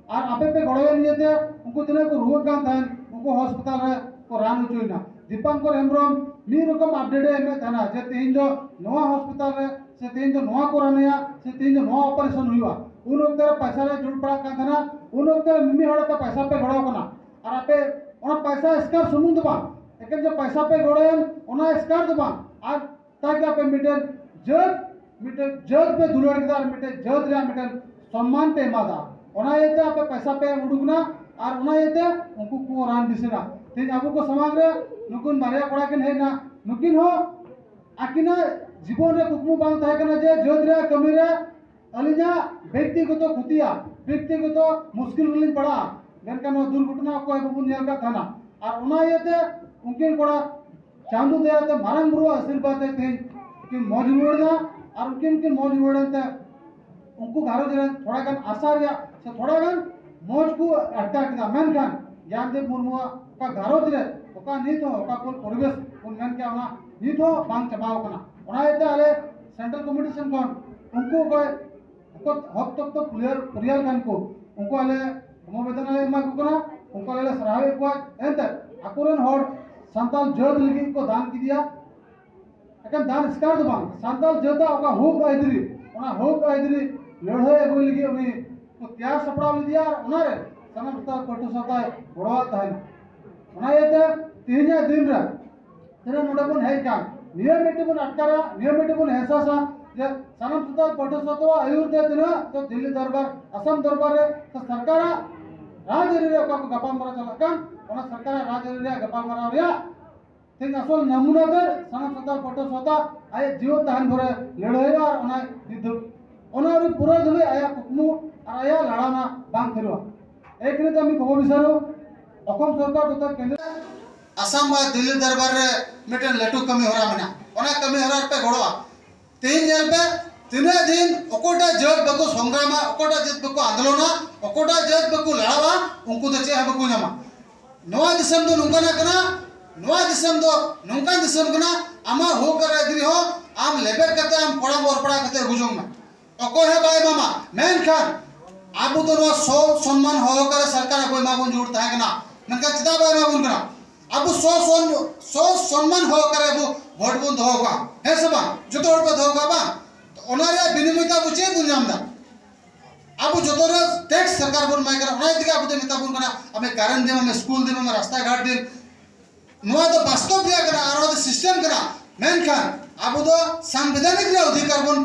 ᱟᱨ ᱟᱯᱮ ᱯᱮ ᱜᱚᱲᱚᱭᱮᱱ ᱤᱭᱟᱹᱛᱮ ᱩᱱᱠᱩ ᱛᱤᱱᱟᱹᱜ ᱠᱚ ᱨᱩᱣᱟᱹᱜ ᱠᱟᱱ ᱛᱟᱦᱮᱸᱱ, ᱩᱱᱠᱩ ᱦᱚᱥᱯᱤᱴᱟᱞ ᱨᱮ ᱠᱚ ᱨᱟᱱ ᱦᱚᱪᱚᱭᱮᱱᱟ᱾ ᱫᱤᱯᱟᱝᱠᱚᱨ ᱦᱮᱢᱵᱨᱚᱢ ᱢᱤᱫ ᱨᱚᱠᱚᱢ ᱟᱯᱰᱮᱴ ᱮ ᱮᱢᱮᱫ ᱛᱟᱦᱮᱱᱟ ᱡᱮ ᱛᱮᱦᱮᱧ ᱫᱚ ᱱᱚᱣᱟ ᱦᱚᱥᱯᱤᱴᱟᱞ ᱨᱮ ᱥᱮ ᱛᱮᱦᱮᱧ ᱫᱚ ᱱᱚᱣᱟ ᱠᱚ ᱨᱟᱱᱮᱭᱟ ᱥᱮ ᱛᱮᱦᱮᱧ ᱫᱚ ᱱᱚᱣᱟ ᱚᱯᱟᱨᱮᱥᱚᱱ ᱦᱩᱭᱩᱜᱼᱟ᱾ ᱩᱱ ᱚᱠᱛᱮ ᱨᱮ ᱯᱚᱭᱥᱟ ᱨᱮ ᱡᱩᱴ ᱯᱟᱲᱟᱜ ᱠᱟᱱ ᱛᱟᱦᱮᱱᱟ, ᱩᱱ ᱚᱠᱛᱮ ᱨᱮ ᱢᱤᱢᱤᱫ ᱦᱚᱲ ᱟᱯᱮ ᱯᱚᱭᱥᱟ ᱯᱮ ᱜᱚᱲᱚ ᱠᱟᱱᱟ᱾ ᱟᱨ ᱟᱯᱮ ᱚᱱᱟ ᱯᱚᱭᱥᱟ ᱮᱥᱠᱟᱨ ᱥᱩᱢᱩᱝ ᱫᱚ ᱵᱟᱝ, ᱮᱠᱮᱱ ᱡᱮ ᱯᱚᱭᱥᱟ ᱯᱮ ᱜᱚᱲᱚᱭᱮᱱ ᱚᱱᱟ ᱮᱥᱠᱟᱨ ᱫᱚ ᱵᱟᱝ, ᱟᱨ ᱛᱟᱠᱤ ᱟᱯᱮ ᱢᱤᱫᱴᱮᱱ ᱡᱟᱹᱛ, ᱢᱤᱫᱴᱮᱱ ᱡᱟᱹᱛ ᱯᱮ ᱫᱩᱞᱟᱹᱲ ᱠᱮᱫᱟ ᱟᱨ ᱢᱤᱫᱴᱮᱱ ᱡᱟᱹᱛ ᱨᱮᱭᱟᱜ ᱢᱤᱫᱴᱮᱱ ᱥᱚᱢᱢᱟᱱ ᱯᱮ ᱮᱢᱟᱫᱟ᱾ ᱚᱱᱟ ᱤᱭᱟᱹᱛᱮ ᱟᱯᱮ ᱯᱚᱭᱥᱟ ᱯᱮ ᱩᱰᱩᱠ ᱮᱱᱟ ᱟᱨ ᱚᱱᱟ ᱤᱭᱟᱹᱛᱮ ᱩᱱᱠᱩ ᱠᱚ ᱨᱟᱱ ᱵᱮᱥ ᱮᱱᱟ᱾ ᱛᱮᱦᱮᱧ ᱟᱵᱚ ᱠᱚ ᱥᱟᱢᱟᱝ ᱨᱮ ᱱᱩᱠᱤᱱ ᱵᱟᱨᱭᱟ ᱠᱚᱲᱟ ᱠᱤᱱ ᱦᱮᱡ ᱮᱱᱟ, ᱱᱩᱠᱤᱱ ᱦᱚᱸ ᱟᱹᱠᱤᱱᱟᱜ ᱡᱤᱵᱚᱱ ᱨᱮ ᱠᱩᱠᱢᱩ ᱵᱟᱝ ᱛᱟᱦᱮᱸ ᱠᱟᱱᱟ ᱡᱮ ᱡᱟᱹᱛ ᱨᱮᱭᱟᱜ ᱠᱟᱹᱢᱤ ᱨᱮ ᱟᱹᱞᱤᱧᱟᱜ ᱵᱮᱠᱛᱤᱜᱚᱛᱚ ᱠᱷᱚᱛᱤᱭᱟ, ᱵᱮᱠᱛᱤᱜᱚᱛᱚ ᱢᱩᱥᱠᱤᱞ ᱨᱮᱞᱤᱧ ᱯᱟᱲᱟᱜᱼᱟ᱾ ᱢᱮᱱᱠᱷᱟᱱ ᱱᱚᱣᱟ ᱫᱩᱨᱜᱷᱚᱴᱚᱱᱟ ᱚᱠᱚᱭ ᱵᱟᱵᱚᱱ ᱧᱮᱞ ᱠᱟᱜ ᱛᱟᱦᱮᱱᱟ᱾ ᱟᱨ ᱚᱱᱟ ᱤᱭᱟᱹᱛᱮ ᱩᱱᱠᱤᱱ ᱠᱚᱲᱟ ᱪᱟᱸᱫᱚ ᱫᱟᱭᱟᱛᱮ, ᱢᱟᱨᱟᱝ ᱵᱩᱨᱩᱣᱟᱜ ᱟᱥᱤᱨᱵᱟᱫᱽ ᱛᱮ ᱛᱮᱦᱮᱧ ᱠᱤᱱ ᱢᱚᱡᱽ ᱨᱩᱣᱟᱹᱲ ᱮᱱᱟ᱾ ᱟᱨ ᱩᱱᱠᱤᱱ ᱠᱤᱱ ᱢᱚᱡᱽ ᱨᱩᱣᱟᱹᱲ ᱮᱱᱛᱮ ᱩᱱᱠᱩ ᱜᱷᱟᱨᱚᱸᱡᱽ ᱨᱮ ᱛᱷᱚᱲᱟ ᱜᱟᱱ ᱟᱥᱟ ᱨᱮᱭᱟᱜ ᱥᱮ ᱛᱷᱚᱲᱟ ᱜᱟᱱ ᱢᱚᱡᱽ ᱠᱚ ᱟᱴᱠᱟᱨ ᱠᱮᱫᱟ᱾ ᱢᱮᱱᱠᱷᱟᱱ ᱜᱮᱭᱟᱱᱫᱮᱵ ᱢᱩᱨᱢᱩᱣᱟᱜ ᱚᱠᱟ ᱜᱷᱟᱨᱚᱸᱡᱽ ᱨᱮ ᱚᱠᱟ ᱱᱤᱛ ᱦᱚᱸ ᱚᱠᱟ ᱠᱚ ᱯᱚᱨᱤᱵᱮᱥ ᱵᱚᱱ ᱢᱮᱱ ᱠᱮᱭᱟ, ᱚᱱᱟ ᱱᱤᱛ ᱦᱚᱸ ᱵᱟᱝ ᱪᱟᱵᱟᱣ ᱠᱟᱱᱟ᱾ ᱚᱱᱟ ᱤᱭᱟᱹᱛᱮ ᱟᱞᱮ ᱥᱮᱱᱴᱨᱟᱞ ᱠᱚᱢᱤᱴᱤ ᱥᱮᱱ ᱠᱷᱚᱱ ᱩᱱᱠᱩ ᱚᱠᱚᱭ ᱦᱚᱠ ᱛᱚᱯᱛᱚ ᱯᱚᱨᱤᱭᱟᱞ ᱠᱟᱱ ᱠᱚ, ᱩᱱᱠᱩ ᱟᱞᱮ ᱥᱚᱢᱚᱵᱮᱫᱚᱱᱟ ᱞᱮ ᱮᱢᱟ ᱠᱚ ᱠᱟᱱᱟ, ᱩᱱᱠᱩ ᱟᱞᱮ ᱞᱮ ᱥᱟᱨᱦᱟᱣᱮᱫ ᱠᱚᱣᱟ᱾ ᱮᱱᱛᱮ ᱟᱠᱚᱨᱮᱱ ᱦᱚᱲ ᱥᱟᱱᱛᱟᱲ ᱡᱟᱹᱛ ᱞᱟᱹᱜᱤᱫ ᱠᱚ ᱫᱟᱱ ᱠᱮᱫᱮᱭᱟ᱾ ᱮᱠᱮᱱ ᱫᱟᱱ ᱮᱥᱠᱟᱨ ᱫᱚ ᱵᱟᱝ, ᱥᱟᱱᱛᱟᱲ ᱡᱟᱹᱛᱟᱜ ᱚᱠᱟ ᱦᱚᱠ ᱟᱹᱭᱫᱟᱹᱨᱤ, ᱚᱱᱟ ᱦᱚᱠ ᱟᱹᱭᱫᱟᱹᱨᱤ ᱞᱟᱹᱲᱦᱟᱹᱭ ᱟᱹᱜᱩᱭ ᱞᱟᱹᱜᱤᱫ ᱩᱱᱤ ᱠᱚ ᱛᱮᱭᱟᱨ ᱥᱟᱯᱲᱟᱣ ᱞᱮᱫᱮᱭᱟ ᱟᱨ ᱚᱱᱟᱨᱮ ᱥᱟᱱᱟᱢ ᱥᱟᱱᱛᱟᱲ ᱯᱟᱹᱴᱷᱩᱣᱟᱹ ᱥᱟᱶᱛᱟᱭ ᱜᱚᱲᱚᱣᱟᱜ ᱛᱟᱦᱮᱱᱟ᱾ ᱚᱱᱟ ᱤᱭᱟᱹᱛᱮ ᱛᱮᱦᱮᱧᱟᱜ ᱫᱤᱱ ᱨᱮ ᱛᱤᱱᱟᱹᱜ ᱱᱚᱰᱮ ᱵᱚᱱ ᱦᱮᱡ ᱠᱟᱱ, ᱱᱤᱭᱟᱹ ᱢᱤᱫᱴᱮᱱ ᱵᱚᱱ ᱟᱴᱠᱟᱨᱟ, ᱱᱤᱭᱟᱹ ᱢᱤᱫᱴᱮᱱ ᱵᱚᱱ ᱮᱦᱥᱟᱥᱟ ᱡᱮ ᱥᱟᱱᱟᱢ ᱥᱟᱱᱛᱟᱲ ᱯᱟᱹᱴᱷᱩᱣᱟᱹ ᱥᱟᱶᱛᱟ ᱟᱹᱭᱩᱨ ᱛᱮ ᱛᱤᱱᱟᱹᱜ ᱫᱚ ᱫᱤᱞᱞᱤ ᱫᱚᱨᱵᱟᱨ, ᱟᱥᱟᱢ ᱫᱚᱨᱵᱟᱨ ᱨᱮ ᱥᱮ ᱥᱚᱨᱠᱟᱨᱟᱜ ᱨᱟᱡᱽᱟᱹᱨᱤ ᱨᱮ ᱚᱠᱟ ᱠᱚ ᱜᱟᱯᱟᱞᱢᱟᱨᱟᱣ ᱪᱟᱞᱟᱜ ᱠᱟᱱ, ᱚᱱᱟ ᱥᱚᱨᱠᱟᱨᱟᱜ ᱨᱟᱡᱽᱟᱹᱨᱤ ᱨᱮᱭᱟᱜ ᱜᱟᱯᱟᱞᱢᱟᱨᱟᱣ ᱨᱮᱭᱟᱜ ᱛᱮᱦᱮᱧ ᱟᱥᱚᱞ ᱱᱟᱢᱩᱱᱟ ᱛᱮ ᱥᱟᱱᱟᱢ ᱥᱟᱱᱛᱟᱲ ᱯᱟᱹᱴᱷᱩᱣᱟᱹ ᱥᱟᱶᱛᱟ ᱟᱭᱟᱜ ᱡᱤᱭᱚᱱ ᱛᱟᱦᱮᱱ ᱵᱷᱳᱨᱮ ᱞᱟᱹᱲᱦᱟᱹᱭᱚᱜᱼᱟ᱾ ᱟᱨ ᱚᱱᱟ ᱱᱤᱛ ᱫᱷᱟᱹᱵᱤᱡ, ᱚᱱᱟ ᱟᱹᱣᱨᱤ ᱯᱩᱨᱟᱹᱣ ᱫᱷᱟᱹᱵᱤᱡ ᱟᱭᱟᱜ ᱠᱩᱠᱢᱩ ᱟᱨ ᱟᱭᱟᱜ ᱞᱟᱲᱟᱣᱱᱟ ᱵᱟᱝ ᱛᱷᱤᱨᱚᱜᱼᱟ᱾ ᱮᱠ ᱨᱮ ᱫᱚ ᱢᱤᱫ ᱠᱚᱵᱚ ᱵᱤᱥᱟᱨᱚ ᱚᱥᱚᱢ ᱥᱚᱨᱠᱟᱨ ᱛᱚᱛᱷᱟ ᱠᱮᱱᱫᱨᱚ ᱟᱥᱟᱢ ᱵᱟ ᱫᱤᱞᱞᱤ ᱫᱚᱨᱵᱟᱨ ᱨᱮ ᱢᱤᱫᱴᱮᱱ ᱞᱟᱹᱴᱩ ᱠᱟᱹᱢᱤ ᱦᱚᱨᱟ ᱢᱮᱱᱟᱜᱼᱟ, ᱚᱱᱟ ᱠᱟᱹᱢᱤ ᱦᱚᱨᱟ ᱨᱮᱯᱮ ᱜᱚᱲᱚᱜᱼᱟ᱾ ᱛᱮᱦᱮᱧ ᱧᱮᱞ ᱯᱮ, ᱛᱤᱱᱟᱹᱜ ᱫᱤᱱ ᱚᱠᱚᱭᱴᱟᱜ ᱡᱟᱹᱛ ᱵᱟᱠᱚ ᱥᱚᱝᱜᱨᱟᱢᱟ, ᱚᱠᱚᱭᱴᱟᱜ ᱡᱟᱹᱛ ᱵᱟᱠᱚ ᱟᱱᱫᱳᱞᱚᱱᱟ, ᱚᱠᱚᱭᱴᱟᱜ ᱡᱟᱹᱛ ᱵᱟᱠᱚ ᱞᱟᱲᱟᱣᱟ, ᱩᱱᱠᱩ ᱫᱚ ᱪᱮᱫ ᱦᱚᱸ ᱵᱟᱠᱚ ᱧᱟᱢᱟ᱾ ᱱᱚᱣᱟ ᱫᱤᱥᱚᱢ ᱫᱚ ᱱᱚᱝᱠᱟᱱᱟᱜ ᱠᱟᱱᱟ, ᱱᱚᱣᱟ ᱫᱤᱥᱚᱢ ᱫᱚ ᱱᱚᱝᱠᱟᱱ ᱫᱤᱥᱚᱢ ᱠᱟᱱᱟ, ᱟᱢᱟᱜ ᱦᱚᱠ ᱟᱨ ᱟᱹᱭᱫᱟᱹᱨᱤ ᱦᱚᱸ ᱟᱢ ᱞᱮᱵᱮᱫ ᱠᱟᱛᱮ, ᱟᱢ ᱠᱚᱲᱟᱢ ᱚᱨ ᱯᱟᱲᱟᱜ ᱠᱟᱛᱮ ᱟᱹᱜᱩ ᱡᱚᱝ ᱢᱮ᱾ ᱚᱠᱚᱭ ᱦᱚᱸ ᱵᱟᱭ ᱮᱢᱟᱢᱟ᱾ ᱢᱮᱱᱠᱷᱟᱱ ᱟᱵᱚ ᱫᱚ ᱱᱚᱣᱟ ᱥᱚ ᱥᱚᱱᱢᱟᱱ ᱦᱚᱦᱚ ᱠᱟᱛᱮ ᱥᱚᱨᱠᱟᱨ ᱟᱵᱚ ᱮᱢᱟ ᱵᱚᱱ ᱡᱟᱹᱨᱩᱲ ᱛᱟᱦᱮᱸ ᱠᱟᱱᱟ, ᱢᱮᱱᱠᱷᱟᱱ ᱪᱮᱫᱟᱜ ᱵᱟᱭ ᱮᱢᱟ ᱵᱚᱱ ᱠᱟᱱᱟ? ᱟᱵᱚ ᱥᱚ ᱥᱚᱱ-, ᱥᱚ ᱥᱚᱱᱢᱟᱱ ᱦᱚᱸ ᱚᱠᱟᱨᱮ ᱟᱵᱚ ᱵᱷᱳᱴ ᱵᱚᱱ ᱫᱚᱦᱚ ᱠᱟᱜᱼᱟ, ᱦᱮᱸ ᱥᱮ ᱵᱟᱝ? ᱡᱚᱛᱚ ᱦᱚᱲ ᱯᱮ ᱫᱚᱦᱚ ᱠᱟᱜᱼᱟ, ᱵᱟᱝ? ᱛᱚ, ᱚᱱᱟ ᱨᱮᱭᱟᱜ ᱵᱤᱱᱤᱢᱚᱭ ᱛᱮ ᱟᱵᱚ ᱪᱮᱫ ᱵᱚᱱ ᱧᱟᱢ ᱮᱫᱟ? ᱟᱵᱚ ᱡᱚᱛᱚ ᱨᱮ ᱴᱮᱠᱥ ᱥᱚᱨᱠᱟᱨ ᱵᱚᱱ ᱮᱢᱟᱭ ᱠᱟᱱᱟ, ᱚᱱᱟ ᱤᱫᱤ ᱠᱟᱛᱮ ᱟᱵᱚ ᱫᱚ ᱢᱮᱛᱟ ᱵᱚᱱ ᱠᱟᱱᱟ, ᱟᱢᱮ ᱠᱟᱨᱮᱱᱴ ᱫᱮᱢ, ᱟᱢᱮ ᱥᱠᱩᱞ ᱫᱮᱢ, ᱟᱢᱮ ᱨᱟᱥᱛᱟ ᱜᱷᱟᱴ ᱫᱮᱢ᱾ ᱱᱚᱣᱟ ᱫᱚ ᱵᱟᱥᱛᱚᱵ ᱨᱮᱭᱟᱜ ᱠᱟᱱᱟ ᱟᱨ ᱱᱚᱣᱟ ᱫᱚ ᱥᱤᱥᱴᱮᱢ ᱠᱟᱱᱟ᱾ ᱢᱮᱱᱠᱷᱟᱱ ᱟᱵᱚ ᱫᱚ ᱥᱟᱝᱵᱤᱫᱷᱟᱱᱤᱠ ᱨᱮᱭᱟᱜ ᱚᱫᱷᱤᱠᱟᱨ ᱵᱚᱱ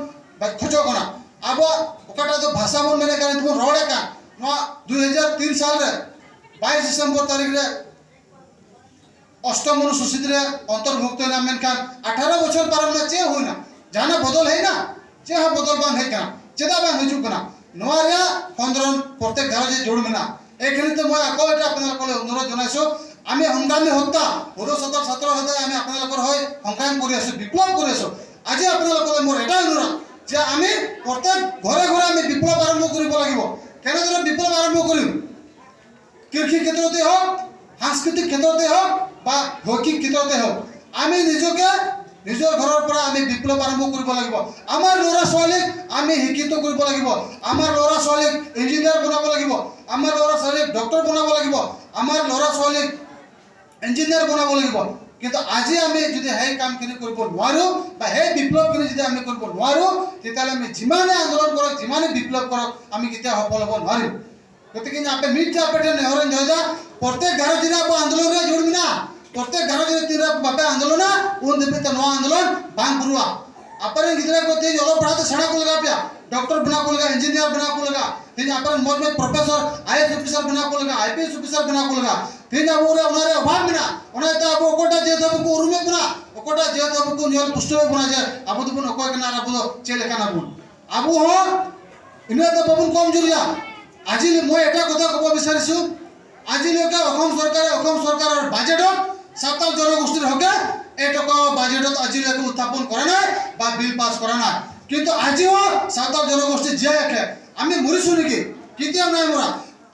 ᱠᱷᱚᱡᱚᱜ ᱠᱟᱱᱟ᱾ ᱟᱵᱚᱣᱟᱜ ᱚᱠᱟᱴᱟᱜ ᱫᱚ ᱵᱷᱟᱥᱟ ᱵᱚᱱ ᱢᱮᱱᱮᱫ ᱠᱟᱱ, ᱱᱤᱛ ᱵᱚᱱ ᱨᱚᱲᱮᱫ ᱠᱟᱱ, ᱱᱚᱣᱟ ᱫᱩᱭ ᱦᱟᱡᱟᱨ ᱛᱤᱱ ᱥᱟᱞ ᱨᱮ ᱵᱟᱭᱤᱥ ᱰᱤᱥᱮᱢᱵᱚᱨ ᱛᱟᱹᱨᱤᱠᱷ ᱨᱮ ᱚᱥᱴᱚᱢ ᱚᱱᱩᱥᱩᱪᱤᱛ ᱨᱮ ᱚᱱᱛᱚᱨᱵᱷᱩᱠᱛᱚ ᱮᱱᱟ, ᱢᱮᱱᱠᱷᱟᱱ ᱟᱴᱷᱟᱨᱚ ᱵᱚᱪᱷᱚᱨ ᱯᱟᱨᱚᱢ ᱮᱱᱟ, ᱪᱮᱫ ᱦᱩᱭᱱᱟ? ᱡᱟᱦᱟᱱᱟᱜ ᱵᱚᱫᱚᱞ ᱦᱮᱡ ᱮᱱᱟ? ᱪᱮᱫ ᱦᱚᱸ ᱵᱚᱫᱚᱞ ᱵᱟᱝ ᱦᱮᱡ ᱠᱟᱱᱟ᱾ ᱪᱮᱫᱟᱜ ᱵᱟᱝ ᱦᱤᱡᱩᱜ ᱠᱟᱱᱟ? ᱱᱚᱣᱟ ᱨᱮᱭᱟᱜ ᱠᱷᱚᱸᱫᱽᱨᱚᱱ ᱯᱨᱚᱛᱮᱠ ᱜᱷᱟᱨᱚᱸᱡᱽ ᱨᱮ ᱡᱩᱲ ᱢᱮᱱᱟᱜᱼᱟ। এই ক্ষেত্রে মই আকৌ এটা আপোনালোকলৈ অনুৰোধ জনাইছো, আমি সংগ্ৰামী হত্যা, সদৌ সদৌ ছাত্ৰ সদায় আমি আপোনালোকৰ হৈ সংগ্ৰাম কৰি আছো, বিপ্লৱ কৰি আছো। আজি আপোনালোকলৈ মোৰ এটাই অনুৰোধ যে আমি প্ৰত্যেক ঘৰে ঘৰে আমি বিপ্লৱ আৰম্ভ কৰিব লাগিব। কেনেদৰে বিপ্লৱ আৰম্ভ কৰিম? কৃষি ক্ষেত্ৰতে হওক, সাংস্কৃতিক ক্ষেত্ৰতে হওক বা শৈক্ষিক ক্ষেত্ৰতে হওক, আমি নিজকে নিজৰ ঘৰৰ পৰা আমি বিপ্লৱ আৰম্ভ কৰিব লাগিব। আমাৰ ল'ৰা ছোৱালীক আমি শিক্ষিত কৰিব লাগিব। আমাৰ ল'ৰা ছোৱালীক ইঞ্জিনিয়াৰ বনাব লাগিব, আমাৰ ল'ৰা ছোৱালীক ডক্টৰ বনাব লাগিব, আমাৰ ল'ৰা ছোৱালীক ইঞ্জিনিয়াৰ বনাব লাগিব। কিন্তু আজি আমি যদি সেই কামখিনি কৰিব নোৱাৰোঁ বা সেই বিপ্লৱখিনি যদি আমি কৰিব নোৱাৰোঁ, তেতিয়াহ'লে আমি যিমানে আন্দোলন কৰক, যিমানে বিপ্লৱ কৰক, আমি কেতিয়াও সফল হ'ব নোৱাৰিম। গতিকে ᱤᱧ ᱟᱯᱮ ᱢᱤᱫᱴᱮᱡ ᱟᱯᱮ ᱴᱷᱮᱱ ᱱᱮᱦᱚᱨᱤᱧ ᱫᱚᱦᱚᱭᱮᱫᱟ, ᱯᱨᱚᱛᱮᱠ ᱜᱷᱟᱨᱚᱸᱡᱽ ᱨᱮ ᱟᱵᱚ ᱟᱱᱫᱳᱞᱚᱱ ᱨᱮ ᱡᱩᱲ ᱢᱮᱱᱟᱜᱼᱟ᱾ ᱯᱨᱚᱛᱮᱠ ᱜᱷᱟᱨᱚᱸᱡᱽ ᱨᱮ ᱛᱤᱱ ᱨᱮ ᱵᱟᱯᱮ ᱟᱱᱫᱳᱞᱚᱱᱟ, ᱩᱱ ᱫᱷᱟᱹᱵᱤᱡ ᱛᱮ ᱱᱚᱣᱟ ᱟᱱᱫᱳᱞᱚᱱ ᱵᱟᱝ ᱯᱩᱨᱟᱹᱜᱼᱟ᱾ ᱟᱯᱮᱨᱮᱱ ᱜᱤᱫᱽᱨᱟᱹ ᱠᱚ ᱛᱮᱦᱮᱧ ᱚᱞᱚᱜ ᱯᱟᱲᱦᱟᱜ ᱛᱮ ᱥᱮᱬᱟ ᱠᱚ ᱞᱟᱜᱟᱣ ᱯᱮᱭᱟ, ᱰᱚᱠᱴᱚᱨ ᱵᱮᱱᱟᱣ ᱠᱚ ᱞᱟᱜᱟᱣ, ᱤᱧᱡᱤᱱᱤᱭᱟᱨ ᱵᱮᱱᱟᱣ ᱠᱚ ᱞᱟᱜᱟᱣ, ᱛᱮᱦᱮᱧ ᱟᱯᱮᱨᱮᱱ ᱢᱚᱡᱽ ᱢᱚᱡᱽ ᱯᱨᱚᱯᱷᱮᱥᱚᱨ, ᱟᱭ ᱮ ᱮᱥ ᱚᱯᱷᱤᱥᱟᱨ ᱵᱮᱱᱟᱣ ᱠᱚ ᱞᱟᱜᱟᱣ, ᱟᱭ ᱯᱤ ᱮᱥ ᱚᱯᱷᱤᱥᱟᱨ ᱵᱮᱱᱟᱣ ᱠᱚ ᱞᱟᱜᱟᱣ᱾ ᱛᱮᱦᱮᱧ ᱟᱵᱚ ᱨᱮ ᱚᱱᱟ ᱨᱮ ᱚᱵᱷᱟᱵᱽ ᱢᱮᱱᱟᱜᱼᱟ᱾ ᱚᱱᱟ ᱤᱭᱟᱹᱛᱮ ᱟᱵᱚ ᱚᱠᱚᱭᱴᱟᱜ ᱡᱟᱹᱛ ᱦᱚᱸ ᱵᱟᱠᱚ ᱩᱨᱩᱢᱮᱫ ᱵᱚᱱᱟ, ᱚᱠᱚᱭᱴᱟᱜ ᱡᱟᱹᱛ ᱦᱚᱸ ᱵᱟᱠᱚ ᱧᱮᱞ ᱯᱩᱥᱴᱟᱹᱣᱮᱫ ᱵᱚᱱᱟ ᱡᱮ ᱟᱵᱚ ᱫᱚᱵᱚᱱ ᱚᱠᱚᱭ ᱠᱟᱱᱟ ᱟᱨ ᱟᱵᱚ ᱫᱚ ᱪᱮᱫ ᱞᱮᱠᱟᱱᱟ ᱵᱚᱱ᱾ ᱟᱵᱚ ᱦᱚᱸ ᱤᱱᱟᱹ ᱫᱚ ᱵᱟᱵᱚᱱ ᱠᱚᱢ ᱡᱳᱨ ᱜᱮᱭᱟ᱾ আজি মই এটা কথা ক'ব বিচাৰিছো, আজিলৈকে অসম চৰকাৰে, অসম চৰকাৰৰ বাজেটত চাওতাল জনগোষ্ঠীৰ হকে এটকাও বাজেটত আজিলৈকে উত্থাপন কৰা নাই বা বিল পাছ কৰা নাই। কিন্তু আজিও চাওতাল জনগোষ্ঠী জীয়াই আছে। আমি মৰিছো নেকি? কেতিয়াও নাই মৰা।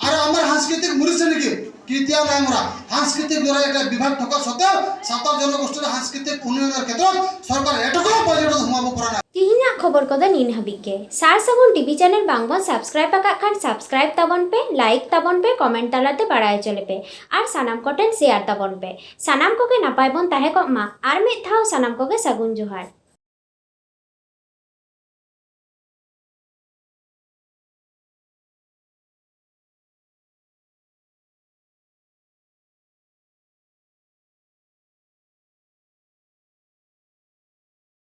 আৰু আমাৰ সাংস্কৃতিক মৰিছে নেকি? ᱠᱤᱛᱤᱭᱟ ᱱᱟᱭᱢᱩᱨᱟ ᱦᱟᱸᱥᱠᱤᱛᱤᱠ ᱫᱚᱨᱟ ᱮᱴᱟ ᱵᱤᱵᱷᱟᱜ ᱴᱷᱚᱠᱟ ᱥᱚᱛᱮ ᱥᱟᱶᱛᱟ ᱡᱚᱱᱚᱜᱳᱥᱴᱤ ᱨᱮ ᱦᱟᱸᱥᱠᱤᱛᱤᱠ ᱩᱱᱱᱚᱭᱚᱱ ᱠᱷᱮᱛᱨᱚ ᱥᱚᱨᱠᱟᱨ ᱮᱴᱚᱠᱚ ᱵᱟᱡᱮᱴ ᱫᱚ ᱦᱩᱢᱟ ᱵᱚᱯᱨᱟᱱᱟ᱾ ᱛᱤᱦᱤᱧᱟᱜ ᱠᱷᱚᱵᱚᱨ ᱠᱚᱫᱚ ᱱᱤᱱ ᱦᱟᱹᱵᱤᱡ ᱜᱮ᱾ ᱥᱟᱨ ᱥᱟᱹᱜᱩᱱ ᱴᱤᱵᱷᱤ ᱪᱮᱱᱮᱞ ᱵᱟᱝ ᱵᱚᱱ ᱥᱟᱵᱥᱠᱨᱟᱭᱤᱵ ᱟᱠᱟᱫ ᱠᱷᱟᱱ ᱥᱟᱵᱥᱠᱨᱟᱭᱤᱵ ᱛᱟᱵᱚᱱ ᱯᱮ, ᱞᱟᱭᱤᱠ ᱛᱟᱵᱚᱱ ᱯᱮ, ᱠᱚᱢᱮᱱᱴ ᱛᱟᱞᱟᱛᱮ ᱵᱟᱲᱟᱭ ᱦᱚᱪᱚ ᱞᱮᱯᱮ ᱟᱨ ᱥᱟᱱᱟᱢ ᱠᱚᱴᱷᱮᱱ ᱥᱮᱭᱟᱨ ᱛᱟᱵᱚᱱ ᱯᱮ᱾ ᱥᱟᱱᱟᱢ ᱠᱚᱜᱮ ᱱᱟᱯᱟᱭ ᱵᱚᱱ ᱛᱟᱦᱮᱸ ᱠᱚᱜ ᱢᱟ᱾ ᱟᱨ ᱢᱤᱫ ᱫᱷᱟᱣ ᱥᱟᱱᱟᱢ ᱠᱚᱜᱮ ᱥᱟᱹᱜᱩᱱ ᱡᱚᱦᱟᱨ᱾